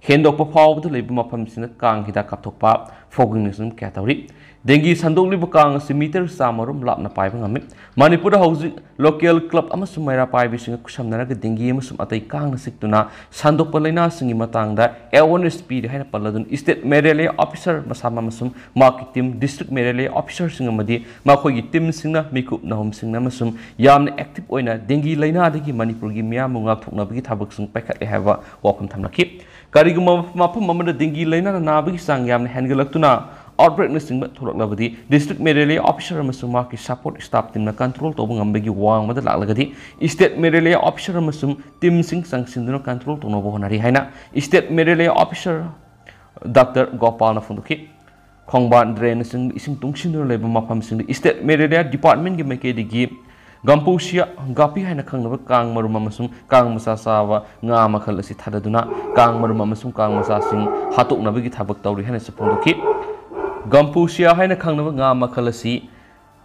ꯍꯦꯟꯗꯣꯛꯄ ꯐꯥꯎꯕꯗ ꯂꯩꯕ ꯃꯐꯝꯁꯤꯡꯗ ꯀꯥꯡ ꯍꯤꯗꯥꯛ ꯀꯥꯞꯊꯣꯛꯄ, fogging ꯅꯆꯤꯡꯕ ꯀꯌꯥ ꯇꯧꯔꯤ꯫ ꯗꯦꯡꯒꯤ ꯁꯟꯗꯣꯛꯂꯤꯕ ꯀꯥꯡ ꯑꯁꯤ ꯃꯤꯇꯔ ꯆꯥꯝꯃ ꯔꯣꯝ ꯂꯥꯞꯅ ꯄꯥꯏꯕ ꯉꯝꯃꯤ꯫ ꯃꯅꯤꯄꯨꯔꯗ ꯍꯧꯖꯤꯛ local club ꯑꯃꯁꯨꯡ ꯃꯩꯔꯥ ꯄꯥꯏꯕꯤꯁꯤꯡꯒ ꯈꯨꯠꯁꯝꯅꯔꯒ ꯗꯦꯡꯒꯤ ꯑꯃꯁꯨꯡ ꯑꯇꯩ ꯀꯥꯡꯅ ꯆꯤꯛꯇꯨꯅ ꯁꯟꯗꯣꯛꯄ ꯂꯥꯏꯅꯥꯁꯤꯡꯒꯤ ꯃꯇꯥꯡꯗ awareness ꯄꯤꯔꯤ ꯍꯥꯏꯅ ꯄꯜꯂꯗꯨꯅ state malaria officer ꯃꯁꯥ ꯑꯃꯁꯨꯡ ꯃꯍꯥꯛꯀꯤ team district malaria officerꯁꯤꯡ ꯑꯃꯗꯤ ꯃꯈꯣꯏꯒꯤ teamꯁꯤꯡꯅ ꯃꯤꯀꯨꯞ ꯅꯍꯨꯝꯁꯤꯡꯅ ꯑꯃꯁꯨꯡ ꯌꯥꯝꯅ active ꯑꯣꯏꯅ ꯗꯦꯡꯒꯤ ꯂꯥꯏꯅꯥꯗꯒꯤ ꯃꯅꯤꯄꯨꯔꯒꯤ ꯃꯤꯌꯥꯝꯕꯨ ꯉꯥꯛꯊꯣꯛꯅꯕꯒꯤ ꯊꯕꯛꯁꯤꯡ ꯄꯥꯏꯈꯠꯂꯦ ꯍꯥꯏꯕ ꯋꯥꯐꯝ ꯊꯝꯂꯛꯈꯤ꯫ ꯀꯔꯤꯒꯨꯝꯕ ꯃꯐꯝ ꯑꯃꯗ ꯗꯦꯡꯒꯤ ꯂꯥꯏꯅꯥꯅ ꯅꯥꯕꯒꯤ ꯆꯥꯡ ꯌꯥꯝꯅ ꯍꯦꯟꯒꯠꯂꯛꯇꯨꯅ outbreakꯅꯆꯤꯡꯕ ꯊꯣꯛꯂꯛꯂꯕꯗꯤ district malaria officer ꯑꯃꯁꯨꯡ ꯃꯍꯥꯛꯀꯤ support staff teamꯅ control ꯇꯧꯕ ꯉꯝꯕꯒꯤ ꯋꯥꯡꯃꯗ ꯂꯥꯛꯂꯒꯗꯤ state malaria officer ꯑꯃꯁꯨꯡ teamꯁꯤꯡ ꯆꯪꯁꯤꯟꯗꯨꯅ control ꯇꯧꯅꯕ ꯍꯣꯠꯅꯔꯤ ꯍꯥꯏꯅ state malaria officer ꯗꯥꯛꯇꯔ ꯒꯣꯄꯥꯜꯅ ꯐꯣꯡꯗꯣꯛꯈꯤ꯫ ꯈꯣꯡꯕꯥꯟ, drainꯅꯆꯤꯡꯕ ꯏꯁꯤꯡ ꯇꯨꯡꯁꯤꯟꯗꯨꯅ ꯂꯩꯕ ꯃꯐꯝꯁꯤꯡꯗ state malaria departmentꯀꯤ ꯃꯥꯏꯀꯩꯗꯒꯤ ꯒꯝꯄꯨꯁꯤꯌꯥ ꯒꯥꯄꯤ ꯍꯥꯏꯅ ꯈꯪꯅꯕ ꯀꯥꯡ ꯃꯔꯨꯝ ꯑꯃꯁꯨꯡ ꯀꯥꯡ ꯃꯆꯥ ꯆꯥꯕ ꯉꯥ ꯃꯈꯜ ꯑꯁꯤ ꯊꯥꯗꯗꯨꯅ ꯀꯥꯡ ꯃꯔꯨꯝ ꯑꯃꯁꯨꯡ ꯀꯥꯡ ꯃꯆꯥꯁꯤꯡ ꯍꯥꯠꯇꯣꯛꯅꯕꯒꯤ ꯊꯕꯛ ꯇꯧꯔꯤ ꯍꯥꯏꯅꯁꯨ ꯐꯣꯡꯗꯣꯛꯈꯤ꯫ ꯒꯝꯄꯨꯁꯤꯌꯥ ꯍꯥꯏꯅ ꯈꯪꯅꯕ ꯉꯥ ꯃꯈꯜ ꯑꯁꯤ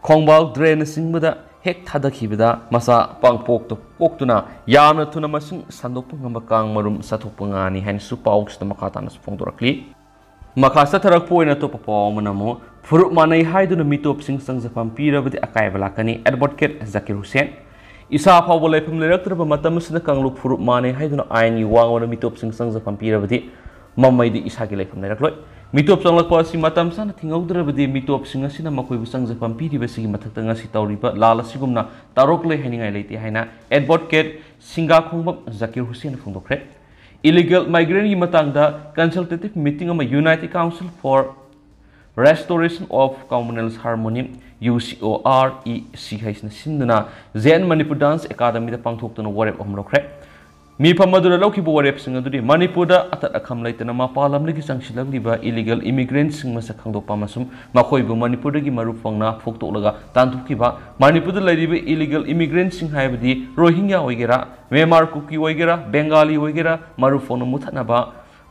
ꯈꯣꯡꯕꯥꯜ, drainꯅꯆꯤꯡꯕꯗ ꯍꯦꯛ ꯊꯥꯗꯈꯤꯕꯗ ꯃꯆꯥ ꯄꯥꯡꯄꯣꯛꯇ ꯄꯣꯛꯇꯨꯅ ꯌꯥꯝꯅ ꯊꯨꯅ ꯃꯁꯤꯡ ꯁꯟꯗꯣꯛꯄ ꯉꯝꯕ ꯀꯥꯡ ꯃꯔꯨꯝ ꯆꯥꯊꯣꯛꯄ ꯉꯥꯅꯤ ꯍꯥꯏꯅꯁꯨ ꯄꯥꯎꯁꯤꯗ ꯃꯈꯥ ꯇꯥꯅꯁꯨ ꯐꯣꯡꯗꯣꯔꯛꯂꯤ꯫ ꯃꯈꯥ ꯆꯠꯊꯔꯛꯄ ꯑꯣꯏꯅ ꯑꯇꯣꯞꯄ ꯄꯥꯎ ꯑꯃꯅ ꯑꯃꯨꯛ ꯐꯨꯔꯨꯞ ꯃꯥꯟꯅꯩ ꯍꯥꯏꯗꯨꯅ ꯃꯤꯇꯣꯞꯁꯤꯡ ꯆꯪꯖꯐꯝ ꯄꯤꯔꯕꯗꯤ ꯑꯀꯥꯏꯕ ꯂꯥꯛꯀꯅꯤ, advocate ꯖꯀꯤꯔ ꯍꯨꯁꯦꯟ꯫ ꯏꯁꯥ ꯐꯥꯎꯕ ꯂꯩꯐꯝ ꯂꯩꯔꯛꯇ꯭ꯔꯕ ꯃꯇꯝ ꯑꯁꯤꯗ ꯀꯥꯡꯂꯨꯞ ꯐꯨꯔꯨꯞ ꯃꯥꯟꯅꯩ ꯍꯥꯏꯗꯨꯅ ꯑꯥꯏꯟꯒꯤ ꯋꯥꯡꯃꯗ ꯃꯤꯇꯣꯞꯁꯤꯡ ꯆꯪꯖꯐꯝ ꯄꯤꯔꯕꯗꯤ ꯃꯃꯩꯗꯤ ꯏꯁꯥꯒꯤ ꯂꯩꯐꯝ ꯂꯩꯔꯛꯂꯣꯏ꯫ ꯃꯤꯇꯣꯞ ꯆꯪꯂꯛꯄ ꯑꯁꯤ ꯃꯇꯝ ꯆꯥꯅ ꯊꯤꯡꯍꯧꯗ꯭ꯔꯕꯗꯤ ꯃꯤꯇꯣꯞꯁꯤꯡ ꯑꯁꯤꯅ ꯃꯈꯣꯏꯕꯨ ꯆꯪꯖꯐꯝ ꯄꯤꯔꯤꯕꯁꯤꯒꯤ ꯃꯊꯛꯇ ꯉꯁꯤ ꯇꯧꯔꯤꯕ ꯂꯥꯜ ꯑꯁꯤꯒꯨꯝꯅ ꯇꯧꯔꯛꯂꯣꯏ ꯍꯥꯏꯅꯤꯡꯉꯥꯏ ꯂꯩꯇꯦ ꯍꯥꯏꯅ advocate ꯁꯤꯡꯒꯥꯈꯣꯡꯕꯝ ꯖꯀꯤꯔ ꯍꯨꯁꯦꯟꯅ ꯐꯣꯡꯗꯣꯛꯈ꯭ꯔꯦ꯫ Illegal migrantꯀꯤ ꯃꯇꯥꯡꯗ consultative meeting ꯑꯃ United Council for Restoration of Communal Harmony, UCOREC ꯍꯥꯏꯁꯤꯅ ꯁꯤꯟꯗꯨꯅ Zen Manipur Dance Academyꯗ ꯄꯥꯡꯊꯣꯛꯇꯨꯅ ꯋꯥꯔꯦꯞ ꯑꯍꯨꯝ ꯂꯧꯈ꯭ꯔꯦ꯫ ꯃꯤꯐꯝ ꯑꯗꯨꯗ ꯂꯧꯈꯤꯕ ꯋꯥꯔꯦꯞꯁꯤꯡ ꯑꯗꯨꯗꯤ ꯃꯅꯤꯄꯨꯔꯗ ꯑꯇꯠ ꯑꯈꯝ ꯂꯩꯇꯅ ꯃꯄꯥꯟ ꯂꯝꯗꯒꯤ ꯆꯪꯁꯤꯜꯂꯛꯂꯤꯕ illegal immigrantꯁꯤꯡ ꯃꯁꯛ ꯈꯪꯗꯣꯛꯄ ꯑꯃꯁꯨꯡ ꯃꯈꯣꯏꯕꯨ ꯃꯅꯤꯄꯨꯔꯗꯒꯤ ꯃꯔꯨ ꯐꯪꯅ ꯐꯨꯛꯇꯣꯛꯂꯒ ꯇꯥꯟꯊꯣꯛꯈꯤꯕ, ꯃꯅꯤꯄꯨꯔꯗ ꯂꯩꯔꯤꯕ illegal immigrantꯁꯤꯡ ꯍꯥꯏꯕꯗꯤ ꯔꯣꯍꯤꯡꯒ꯭ꯌꯥ ꯑꯣꯏꯒꯦꯔꯥ, ꯃ꯭ꯌꯥꯟꯃꯥꯔ ꯀꯨꯀꯤ ꯑꯣꯏꯒꯦꯔꯥ, ꯕꯦꯡꯒꯥꯂꯤ ꯑꯣꯏꯒꯦꯔꯥ, ꯃꯔꯨ ꯐꯪꯅ ꯃꯨꯊꯠꯅꯕ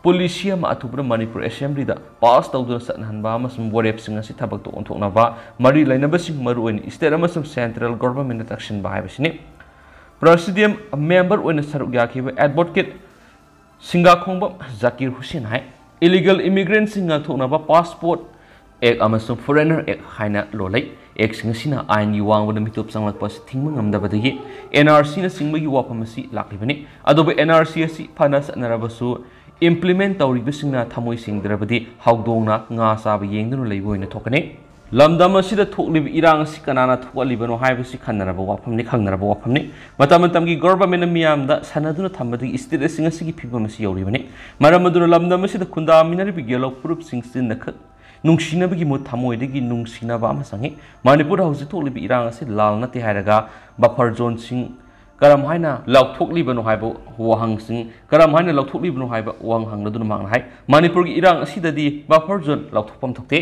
ꯄꯣꯂꯤꯁꯤ ꯑꯃ ꯑꯊꯨꯕꯗ ꯃꯅꯤꯄꯨꯔ ꯑꯦꯁꯦꯝꯕ꯭ꯂꯤꯗ ꯄꯥꯁ ꯇꯧꯗꯨꯅ ꯆꯠꯅꯍꯟꯕ ꯑꯃꯁꯨꯡ ꯋꯥꯔꯦꯞꯁꯤꯡ ꯑꯁꯤ ꯊꯕꯛꯇ ꯑꯣꯟꯊꯣꯛꯅꯕ ꯃꯔꯤ ꯂꯩꯅꯕꯁꯤꯡ, ꯃꯔꯨꯑꯣꯏꯅ ꯁ꯭ꯇꯦꯠ ꯑꯃꯁꯨꯡ ꯁꯦꯟꯇ꯭ꯔꯦꯜ ꯒꯣꯚꯔꯟꯃꯦꯟꯠꯅ ꯇꯛꯁꯤꯟꯕ ꯍꯥꯏꯕꯁꯤꯅꯤ꯫ ꯄ꯭ꯔꯦꯁꯤꯗꯤꯌꯝ ꯃꯦꯝꯕꯔ ꯑꯣꯏꯅ ꯁꯔꯨꯛ ꯌꯥꯈꯤꯕ ꯑꯦꯗꯚꯣꯀꯦꯠ ꯁꯤꯡꯒꯥꯈꯣꯡꯕꯝ ꯖꯥꯀꯤꯔ ꯍꯨꯁꯦꯟ ꯍꯥꯏ, ꯏꯂꯤꯒꯦꯜ ꯏꯃꯤꯒ꯭ꯔꯦꯟꯠꯁꯤꯡ ꯉꯥꯛꯊꯣꯛꯅꯕ ꯄꯥꯁꯄꯣꯔꯠ ꯑꯦꯛ ꯑꯃꯁꯨꯡ ꯐꯣꯔꯦꯅꯔ ꯑꯦꯛ ꯍꯥꯏꯅ ꯂꯣꯜꯂꯩ꯫ ꯑꯦꯛꯁꯤꯡ ꯑꯁꯤꯅ ꯑꯥꯏꯟꯒꯤ ꯋꯥꯡꯃꯗ ꯃꯤꯇꯣꯞ ꯆꯪꯂꯛꯄ ꯑꯁꯤ ꯊꯤꯡꯕ ꯉꯝꯗꯕꯗꯒꯤ ꯑꯦꯟ ꯑꯥꯔ ꯁꯤꯅꯆꯤꯡꯕꯒꯤ ꯋꯥꯐꯝ ꯑꯁꯤ ꯂꯥꯛꯂꯤꯕꯅꯤ꯫ ꯑꯗꯨꯕꯨ ꯑꯦꯟ ꯑꯥꯔ ꯁꯤ ꯑꯁꯤ ꯐꯅ ꯆꯠꯅꯔꯕꯁꯨ ꯏꯝꯄ꯭ꯂꯤꯃꯦꯟꯠ ꯇꯧꯔꯤꯕꯁꯤꯡꯅ ꯊꯃꯣꯏ ꯁꯦꯡꯗ꯭ꯔꯕꯗꯤ ꯍꯧꯗꯣꯡꯅ ꯉꯥ ꯆꯥꯕ ꯌꯦꯡꯗꯨꯅ ꯂꯩꯕ ꯑꯣꯏꯅ ꯊꯣꯛꯀꯅꯤ꯫ ꯂꯝꯗꯝ ꯑꯁꯤꯗ ꯊꯣꯛꯂꯤꯕ ꯏꯔꯥꯡ ꯑꯁꯤ ꯀꯅꯥꯅ ꯊꯣꯛꯍꯜꯂꯤꯕꯅꯣ ꯍꯥꯏꯕꯁꯤ ꯈꯟꯅꯔꯕ ꯋꯥꯐꯝꯅꯤ, ꯈꯪꯅꯔꯕ ꯋꯥꯐꯝꯅꯤ꯫ ꯃꯇꯝ ꯃꯇꯝꯒꯤ ꯒꯣꯚꯔꯟꯃꯦꯟꯠꯅ ꯃꯤꯌꯥꯝꯗ ꯁꯥꯟꯅꯗꯨꯅ ꯊꯝꯕꯗꯒꯤ ꯁ꯭ꯇꯦꯠ ꯑꯁꯤꯡ ꯑꯁꯤꯒꯤ ꯐꯤꯕꯝ ꯑꯁꯤ ꯌꯧꯔꯤꯕꯅꯤ꯫ ꯃꯔꯝ ꯑꯗꯨꯅ ꯂꯝꯗꯝ ꯑꯁꯤꯗ ꯈꯨꯟꯗꯥꯃꯤꯟꯅꯔꯤꯕ ꯌꯦꯜꯍꯧ ꯐꯨꯔꯨꯞꯁꯤꯡ ꯆꯤꯟꯅꯈꯛ ꯅꯨꯡꯁꯤꯅꯕꯒꯤ ꯃꯨꯠ ꯊꯃꯣꯏꯗꯒꯤ ꯅꯨꯡꯁꯤꯅꯕ ꯑꯃ ꯆꯪꯏ꯫ ꯃꯅꯤꯄꯨꯔꯗ ꯍꯧꯖꯤꯛ ꯊꯣꯛꯂꯤꯕ ꯏꯔꯥꯡ ꯑꯁꯤ ꯂꯥꯜ ꯅꯠꯇꯦ ꯍꯥꯏꯔꯒ ꯕꯐꯔ ꯖꯣꯟꯁꯤꯡ ꯀꯔꯝ ꯍꯥꯏꯅ ꯂꯥꯎꯊꯣꯛꯂꯤꯕꯅꯣ ꯍꯥꯏꯕ ꯋꯥꯍꯪꯁꯤꯡ, ꯀꯔꯝ ꯍꯥꯏꯅ ꯂꯧꯊꯣꯛꯂꯤꯕꯅꯣ ꯍꯥꯏꯕ ꯋꯥꯍꯪ ꯍꯪꯂꯗꯨꯅ ꯃꯍꯥꯛꯅ ꯍꯥꯏ, ꯃꯅꯤꯄꯨꯔꯒꯤ ꯏꯔꯥꯡ ꯑꯁꯤꯗꯗꯤ ꯕꯐꯔ ꯖꯣꯟ ꯂꯥꯎꯊꯣꯛꯐꯝ ꯊꯣꯛꯇꯦ꯫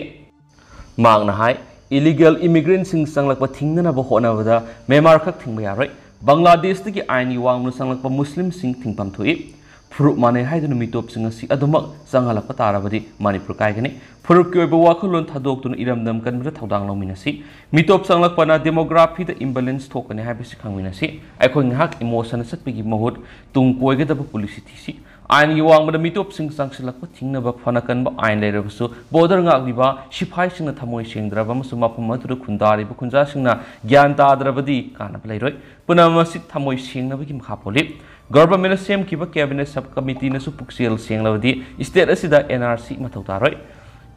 ꯃꯍꯥꯛꯅ ꯍꯥꯏ, ꯏꯂꯤꯒꯦꯜ ꯏꯃꯤꯒ꯭ꯔꯦꯟꯠꯁꯤꯡ ꯆꯪꯂꯛꯄ ꯊꯤꯡꯅꯅꯕ ꯍꯣꯠꯅꯕꯗ ꯃ꯭ꯌꯥꯟꯃꯥꯔ ꯈꯛ ꯊꯤꯡꯕ ꯌꯥꯔꯣꯏ꯫ ꯕꯪꯒ꯭ꯂꯥꯗꯦꯁꯇꯒꯤ ꯑꯥꯏꯟꯒꯤ ꯋꯥꯡꯃꯗ ꯆꯪꯂꯛꯄ ꯃꯨꯁꯂꯤꯝꯁꯤꯡ ꯊꯤꯡꯐꯝ ꯊꯣꯛꯏ꯫ ꯐꯨꯔꯨꯞ ꯃꯥꯟꯅꯩ ꯍꯥꯏꯗꯨꯅ ꯃꯤꯇꯣꯞꯁꯤꯡ ꯑꯁꯤ ꯑꯗꯨꯃꯛ ꯆꯪꯍꯜꯂꯛꯄ ꯇꯥꯔꯕꯗꯤ ꯃꯅꯤꯄꯨꯔ ꯀꯥꯏꯒꯅꯤ꯫ ꯐꯨꯔꯨꯞꯀꯤ ꯑꯣꯏꯕ ꯋꯥꯈꯜꯂꯣꯟ ꯊꯥꯗꯣꯛꯇꯨꯅ ꯏꯔꯝꯗꯝ ꯀꯟꯕꯗ ꯊꯧꯗꯥꯡ ꯂꯧꯃꯤꯟꯅꯁꯤ꯫ ꯃꯤꯇꯣꯞ ꯆꯪꯂꯛꯄꯅ ꯗꯦꯃꯣꯒ꯭ꯔꯥꯐꯤꯗ ꯏꯝꯕꯦꯂꯦꯟꯁ ꯊꯣꯛꯀꯅꯤ ꯍꯥꯏꯕꯁꯤ ꯈꯪꯃꯤꯟꯅꯁꯤ꯫ ꯑꯩꯈꯣꯏ ꯉꯥꯏꯍꯥꯛ ꯏꯃꯣꯁꯟꯗ ꯆꯠꯄꯒꯤ ꯃꯍꯨꯠ ꯇꯨꯡ ꯀꯣꯏꯒꯗꯕ ꯄꯣꯂꯤꯁꯤ ꯊꯤꯁꯤ꯫ ꯑꯥꯏꯟꯒꯤ ꯋꯥꯡꯃꯗ ꯃꯤꯇꯣꯞꯁꯤꯡ ꯆꯪꯁꯤꯜꯂꯛꯄ ꯊꯤꯡꯅꯕ ꯐꯅ ꯀꯟꯕ ꯑꯥꯏꯟ ꯂꯩꯔꯕꯁꯨ, ꯕꯣꯔꯗꯔ ꯉꯥꯛꯂꯤꯕ ꯁꯤꯐꯥꯏꯁꯤꯡꯅ ꯊꯃꯣꯏ ꯁꯦꯡꯗ꯭ꯔꯕ ꯑꯃꯁꯨꯡ ꯃꯐꯝ ꯑꯗꯨꯗ ꯈꯨꯟꯗꯥꯔꯤꯕ ꯈꯨꯟꯖꯥꯁꯤꯡꯅ ꯒ꯭ꯌꯥꯟ ꯇꯥꯗ꯭ꯔꯕꯗꯤ ꯀꯥꯟꯅꯕ ꯂꯩꯔꯣꯏ꯫ ꯄꯨꯝꯅꯃꯛ ꯑꯁꯤ ꯊꯃꯣꯏ ꯁꯦꯡꯅꯕꯒꯤ ꯃꯈꯥ ꯄꯣꯜꯂꯤ꯫ ꯒꯣꯚꯔꯟꯃꯦꯟꯠꯅ ꯁꯦꯝꯈꯤꯕ ꯀꯦꯕꯤꯅꯦꯠ ꯁꯕ ꯀꯃꯤꯇꯤꯅꯁꯨ ꯄꯨꯛꯆꯦꯜ ꯁꯦꯡꯂꯕꯗꯤ ꯁ꯭ꯇꯦꯠ ꯑꯁꯤꯗ ꯑꯦꯟ ꯑꯥꯔ ꯁꯤ ꯃꯊꯧ ꯇꯥꯔꯣꯏ꯫